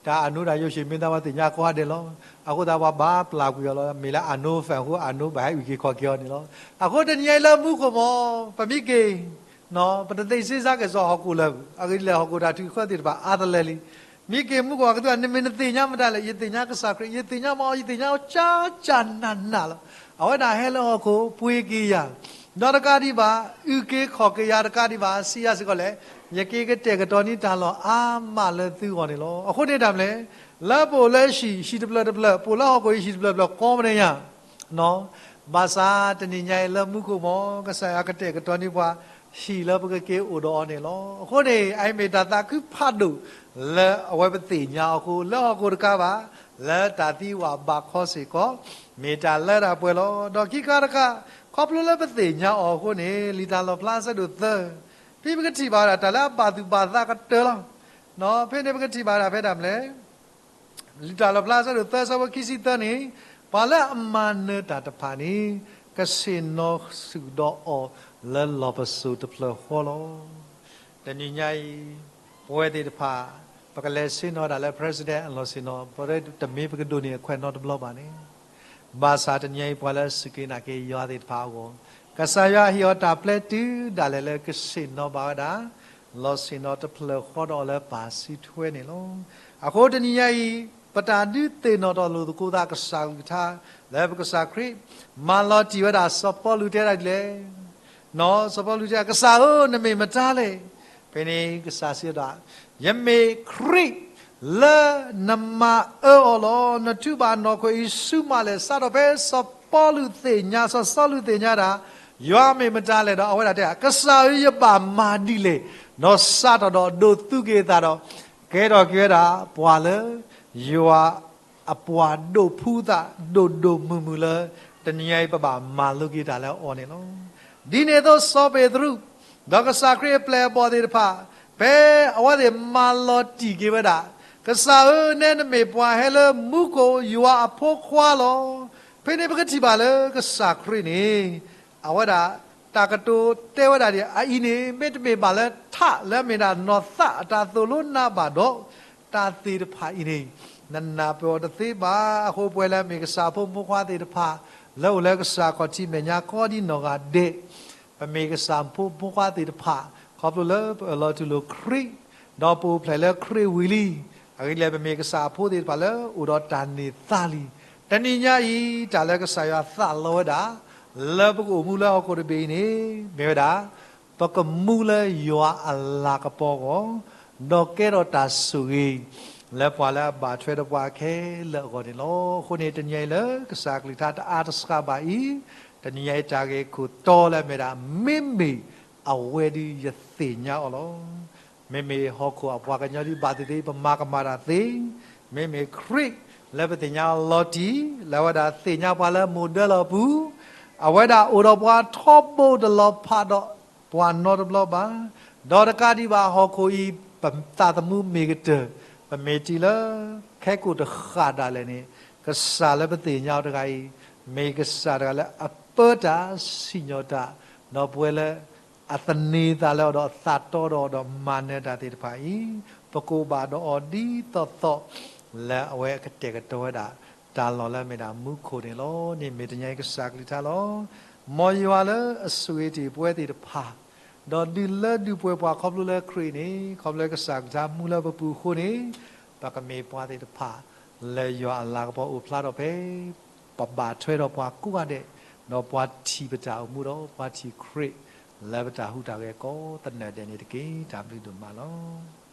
တၢ်အၤနိဒၣ်ယိၤၡ့ၣ်မ့ၢ်သးဝဲသ့ၣ်ညါကိးဂၤဒဲးလီၤ. အဃိသတးပှၤဘၣ်ပျၢ်ကွံာ်အီၤလီၤ, မ့ၢ်လၢအၤနိဖဲးအဃိ အၤနိဘၣ်ဟဲအုၣ်က့ၤခီၣ်က့ၤအီၤန့ၣ်လီၤ. အဃိတနံၤညါအံၤလၢမူခိၣ်မး ပမ့ၢ်က့ၤ ပတသ့စ့စါက့ၤစီၤဟီၣ်ခိၣ်လၢၤ, အဂ့ၢ်ဒ်လဲၣ် ဟီၣ်ခိၣ်တၢ်ထုးဃၢသ့ၣ်တဖၣ်အါတလၢလံ. မ့ၢ်က့ၤမူခိၣ်အကသူၣ်န့ၣ် မ့ၢ်နသ့ၣ်ညါမတၤလဲၣ်, ယသ့ၣ်ညါကစၢ်ခရံာ်, ယသ့ၣ်ညါမး ယသ့ၣ်ညါအီၤကၢ်ကၢ်နးနးလီၤ. အဝဲဒၣ်ဟဲလၢဟီၣ်ခိၣ်ပှ့ၤက့ၤယၤ, ဒီးတကးဒံးဘၣ် အုၣ်က့ၤခီၣ်က့ၤယၤတကးဒံးဘၣ် စံးယၤစ့ၢ်ကီးလဲၣ်, ယက့ၤကတဲာ်ကတီၤန့ၢ်တၢ်လီၢ်အါမးလၢသုဂီၢ်န့ၣ်လီၤ. အဃိန့ၣ်တၢ်မနုၤလဲၣ်, လၢပအိၣ်လၢဟံၣ် ဟံၣ်တဖျၢၣ်တဖျၢၣ်, ပအိၣ်လၢဟီၣ်ခိၣ်အံၤ ဟံၣ်တဖျၢၣ်တဖျၢၣ် ကိးမ့ၢ်ညါ ဘၣ်ဆၣ်တနံၤညါအံၤလၢမူခိၣ်မး ကစၢ်ယွၤကတဲာ်ကတီၤန့ၢ်ပှၤ ဟံၣ်လၢပကက့ၤအိၣ်ဒီးအီၤန့ၣ်လီၤ. အဃိန့ၣ် အအံၤမ့ၢ်တၢ်သးခုဖးဒိၣ်လၢအဝဲပသ့ၣ်ညါအီၤအဃိ လၢဟီၣ်ခိၣ်တကးဘၣ် လၢတၢ်သံဝၣ်ဘၣ်ခီစ့ၢ်ကီး မ့ၢ်တၢ်လၢတၢ်ပှဲၤလီၤ. ဒီးခံခါတခါ ခီဖျိလၢပသ့ၣ်ညါအီၤအဃိန့ၣ် လံာ်တၢ်လီၣ်ဖျါအဆၢဒိၣ်သၢ ဖဲပကထံၣ်ဘၣ်ဝဲဒၣ် တၢ်လၢအဘၣ်သူၣ်ဘၣ်သးကတၢၢ်လီၤ. ဖဲန့ၣ်ပကထံၣ်ဘၣ်ဝဲဒၣ်ဖဲဒၣ်မနုၤလဲၣ် လံာ်တၢ်လီၣ်ဖျါအဆၢဒိၣ်သၢ အဆၢဖိခံဆံသၢန့ၣ်, ပှၤလၢအမၤနၢၤတၢ်တဖၣ်န့ၣ် ကဆ့ၣ်နီၤဆူၣ်ဒီးအီၤလၢလီၢ်ပစိာ်တဖျၢၣ်ဃီလီၤ. တနံၤညါအံၤ ပဝဲသ့ၣ်တဖၣ် ပကလဲၤဆ့ၣ်နီၤဒၣ်လၢ president အလီၢ်ဆ့ၣ်နီၤ ပတမ့ၢ်ပကဒိးန့ၢ်အခွဲးနီတဘျီဘၣ်န့ၣ်, ဘၣ်ဆၣ်တနံၤညါအံၤ ပှၤလၢအစူၢ်က့ၤနာ်က့ၤယွၤသ့ၣ်တဖၣ်အဂီၢ်, ကစၢ်ယွၤဟ့ၣ်အီၤတၢ်ပျဲတုၤဒၣ်လဲာ်လၢကဆ့ၣ်နီၤဘၣ်ဝဲဒၣ် လီၢ်ဆ့ၣ်နီၤတဖျၢၣ်ဃီဒီးအီၤလၢပၢ်စုထွဲန့ၣ်လီၤ. အဃိတနံၤညါအံၤ ပတၢ်ဒုးသ့ၣ်နီၣ်ထီၣ်လိာ်သကိးသးကစၢ်ကလုၢ်ကထါ လၢပကစၢ်ခရံာ် မၤလီၤတံၢ်ဝဲဒၣ် စီၤပီလူးတဲဒၣ်ဒ်လဲၣ် စီၤပီလူးတဲ ကစၢ်ဧၢ, နမ့ၢ်မတၤလဲၣ်. ဖဲန့ၣ်ကစၢ်စံးဝဲဒၣ်, ယမ့ၢ်ခရံာ်လၢနမၤအၢအီၤလီၤ. နထူးဘၣ်နီၢ်ခိအံၤဆူမးလဲၣ်. စးထီၣ်ဖဲစီၤပီလူးသ့ၣ်ညါ, စီၤစီလူးသ့ၣ်ညါဒၣ် ယွၤမ့ၢ်မတၤလဲၣ်ဒီး အဝဲဒၣ်တဲ ကစၢ်ဧၢ, ယဘၣ်မၤဒ်လဲၣ်. ဒီးစးထီၣ်ဒီးဒိးသူက့ၤအသးဒီး ကဲထီၣ်က့ၤဝဲဒၣ် ပှၤလၢယွၤ အပှၤဒိးဖှူသးဒိၣ်ဒိၣ်မုၢ်မုၢ်လၢ တနံၤညါအံၤပဘၣ်မၤလိက့ၤတၢ်လၢအီၤန့ၣ်လီၤ. ဒ်န့ၣ်အသိး စီၤပ့းတရူး ဒီးကစၢ်ခရံာ်အပျဲၢ်အဘီၣ်သ့ၣ်တဖၣ် ဖဲအဝဲသ့ၣ်မၤလီၤတံၢ်က့ၤဝဲဒၣ် ကစၢ်ဧၢ, နဲနမ့ၢ်ပှၤဟဲလၢမူခိၣ်ယွၤအဖိခွါလီၤ. ဖဲန့ၣ်ပကထံၣ်ဘၣ်လၢကစၢ်ခရံာ်န့ၣ် အဝဲဒၣ် တၢ်ကတိၤတဲဝဲဒၣ်ဒ်အံၤန့ၣ် မ့တမ့ၢ်ဘၣ်လၢထးလၢအမ့ၢ်ဒၣ်နီၢ်သးအတၢ်သိၣ်လိနၤဘၣ်ဒီး တၢ်သ့ၣ်တဖၣ်အံၤန့ၣ် နနၢ်ပၢၢ်အီၤတသ့ဘၣ်. အဃိပဝဲလၢအမ့ၢ်ကစၢ်ဖိမုၣ်ဖိခွါသ့ၣ်တဖၣ် လၢအိၣ်လၢကစၢ်ခီၣ်ထံးမဲာ်ညါကိးဒ်နီၢ်ဂၤဒဲး ပမ့ၢ်ကစၢ်ဖိမုၣ်ဖိခွါသ့ၣ်တဖၣ် ခီဖျိလၢပအၢၣ်လီၤတူၢ်လိာ်ခရံာ် ဒီးပအိၣ်ဖျဲၣ်လၢခရံာ်ဝံၤလံ. အဂ့ၢ်ဒ်လဲၣ် ပမ့ၢ်ကစၢ်အဖိသ့ၣ်တဖၣ်လၢအိၣ်ဒီးတၢ်န့ၢ်သါလံ. တနံၤညါအံၤ တၢ်လၢကစၢ်ယွၤသးလီဝဲဒၣ် လၢပကအိၣ်မူလၢဟီၣ်ခိၣ်တဘ့ၣ်အံၤန့ၣ် မ့ၢ်ဝဲဒၣ် ပကမူလၢယွၤအလၤကပီၤအဂီၢ် ဒီးကဲထီၣ်တၢ်ဆိၣ်ဂ့ၤ လၢပှၤလၢအဘၣ်ထွဲဒီးပှၤခဲလၢာ်အဂီၢ်န့ၣ်လီၤ. အဃိန့ၣ် တနံၤညါအံၤလၢကစၢ်ကလုၢ်ကထါတအါတစှၤဘၣ်အံၤ, တနံၤညါအံၤတၢ်ဂ့ၢ်ခိၣ်တီလၢအမ့ၢ်ဒၣ် မ့မ့ၢ်အဝဲဒုးယသ့ၣ်ညါအီၤလီၤ. မ့မ့ၢ်ဟီၣ်ခိၣ်အပှၤကညီဒုးဘၣ်သ့ၣ်သ့ၣ် ပမၤကမၣ်တၢ်သ့, မ့မ့ၢ်ခရံာ်လၢပသ့ၣ်ညါအီၤလီၤတံၢ် လၢအဝဲဒၣ်သ့ၣ်ညါပှၤလၢမိၢ်ဒၢလီၤအပူၤ, အဝဲဒၣ်အိၣ်ဒီးပှၤထီဘိတလီၤဖးဒီးပှၤနီတဘျီဘၣ်. ဒီးတကးဒံးဘၣ်ဟီၣ်ခိၣ်အံၤ ပသးသမူမ့ၢ်ကတၢၢ် ပမ့ၢ်တုၤလၢ ခဲကိာ်တဃၣ်ဒၣ်လဲာ်န့ၣ် ကစၢ်လၢပသ့ၣ်ညါအီၤတဂၤအံၤ မ့ၢ်ကစၢ်တဂၤလၢအပၢတၢ်စံၣ်ညီၣ်တၢ်, ဒီးပဝဲလၢ အသန့ၤသးလၢအီၤဒီးအသးတီဒီးအီၤဒီးမၤနၢၤတၢ်သ့ၣ်တဖၣ်အံၤ, ပကအိၣ်ဘၣ်ဒီးအီၤဒ်သိးသိး လၢအဝဲကတဲာ်ကတီၤဝဲဒၣ် တၢ်လီၢ်လၢအမ့ၢ်ဒၣ်မူခိၣ်န့ၣ်လီၤ. န့ၣ်မ့ၢ်တနံၤအံၤကစၢ်ကလုၢ်ကထါလီၤ. မ်ယွၤလၢအဆိၣ်ဂ့ၤတ့ၢ်ပဝဲသ့ၣ်တဖၣ်, ဒီးဒုးလၢဒုးပှဲၤပှၤခီဖျိလၢခရံာ်န့ၣ် ခီဖျိကစၢ်ကလုၢ်ကထါမူလၢပပူၤအဃိန့ၣ် ပကမ့ၢ်ပှၤသ့ၣ်တဖၣ် လၢယွၤအလၤကပီၤအိၣ်ဖျါထီၣ်ဖဲ ပဘၣ်ထွဲဒီးပှၤကိးဂၤဒဲး, ဒီးပှၤထံၣ်ပတၢ်အိၣ်မူဒီး ပှၤထံၣ်ခရံာ် လၢပတၢ်ဟူးတၢ်ဂဲၤကိးသနၢၣ်ဒဲးန့ၣ်တက့ၢ်. တၢ်ဘျုးဒိၣ်မးလီၤ.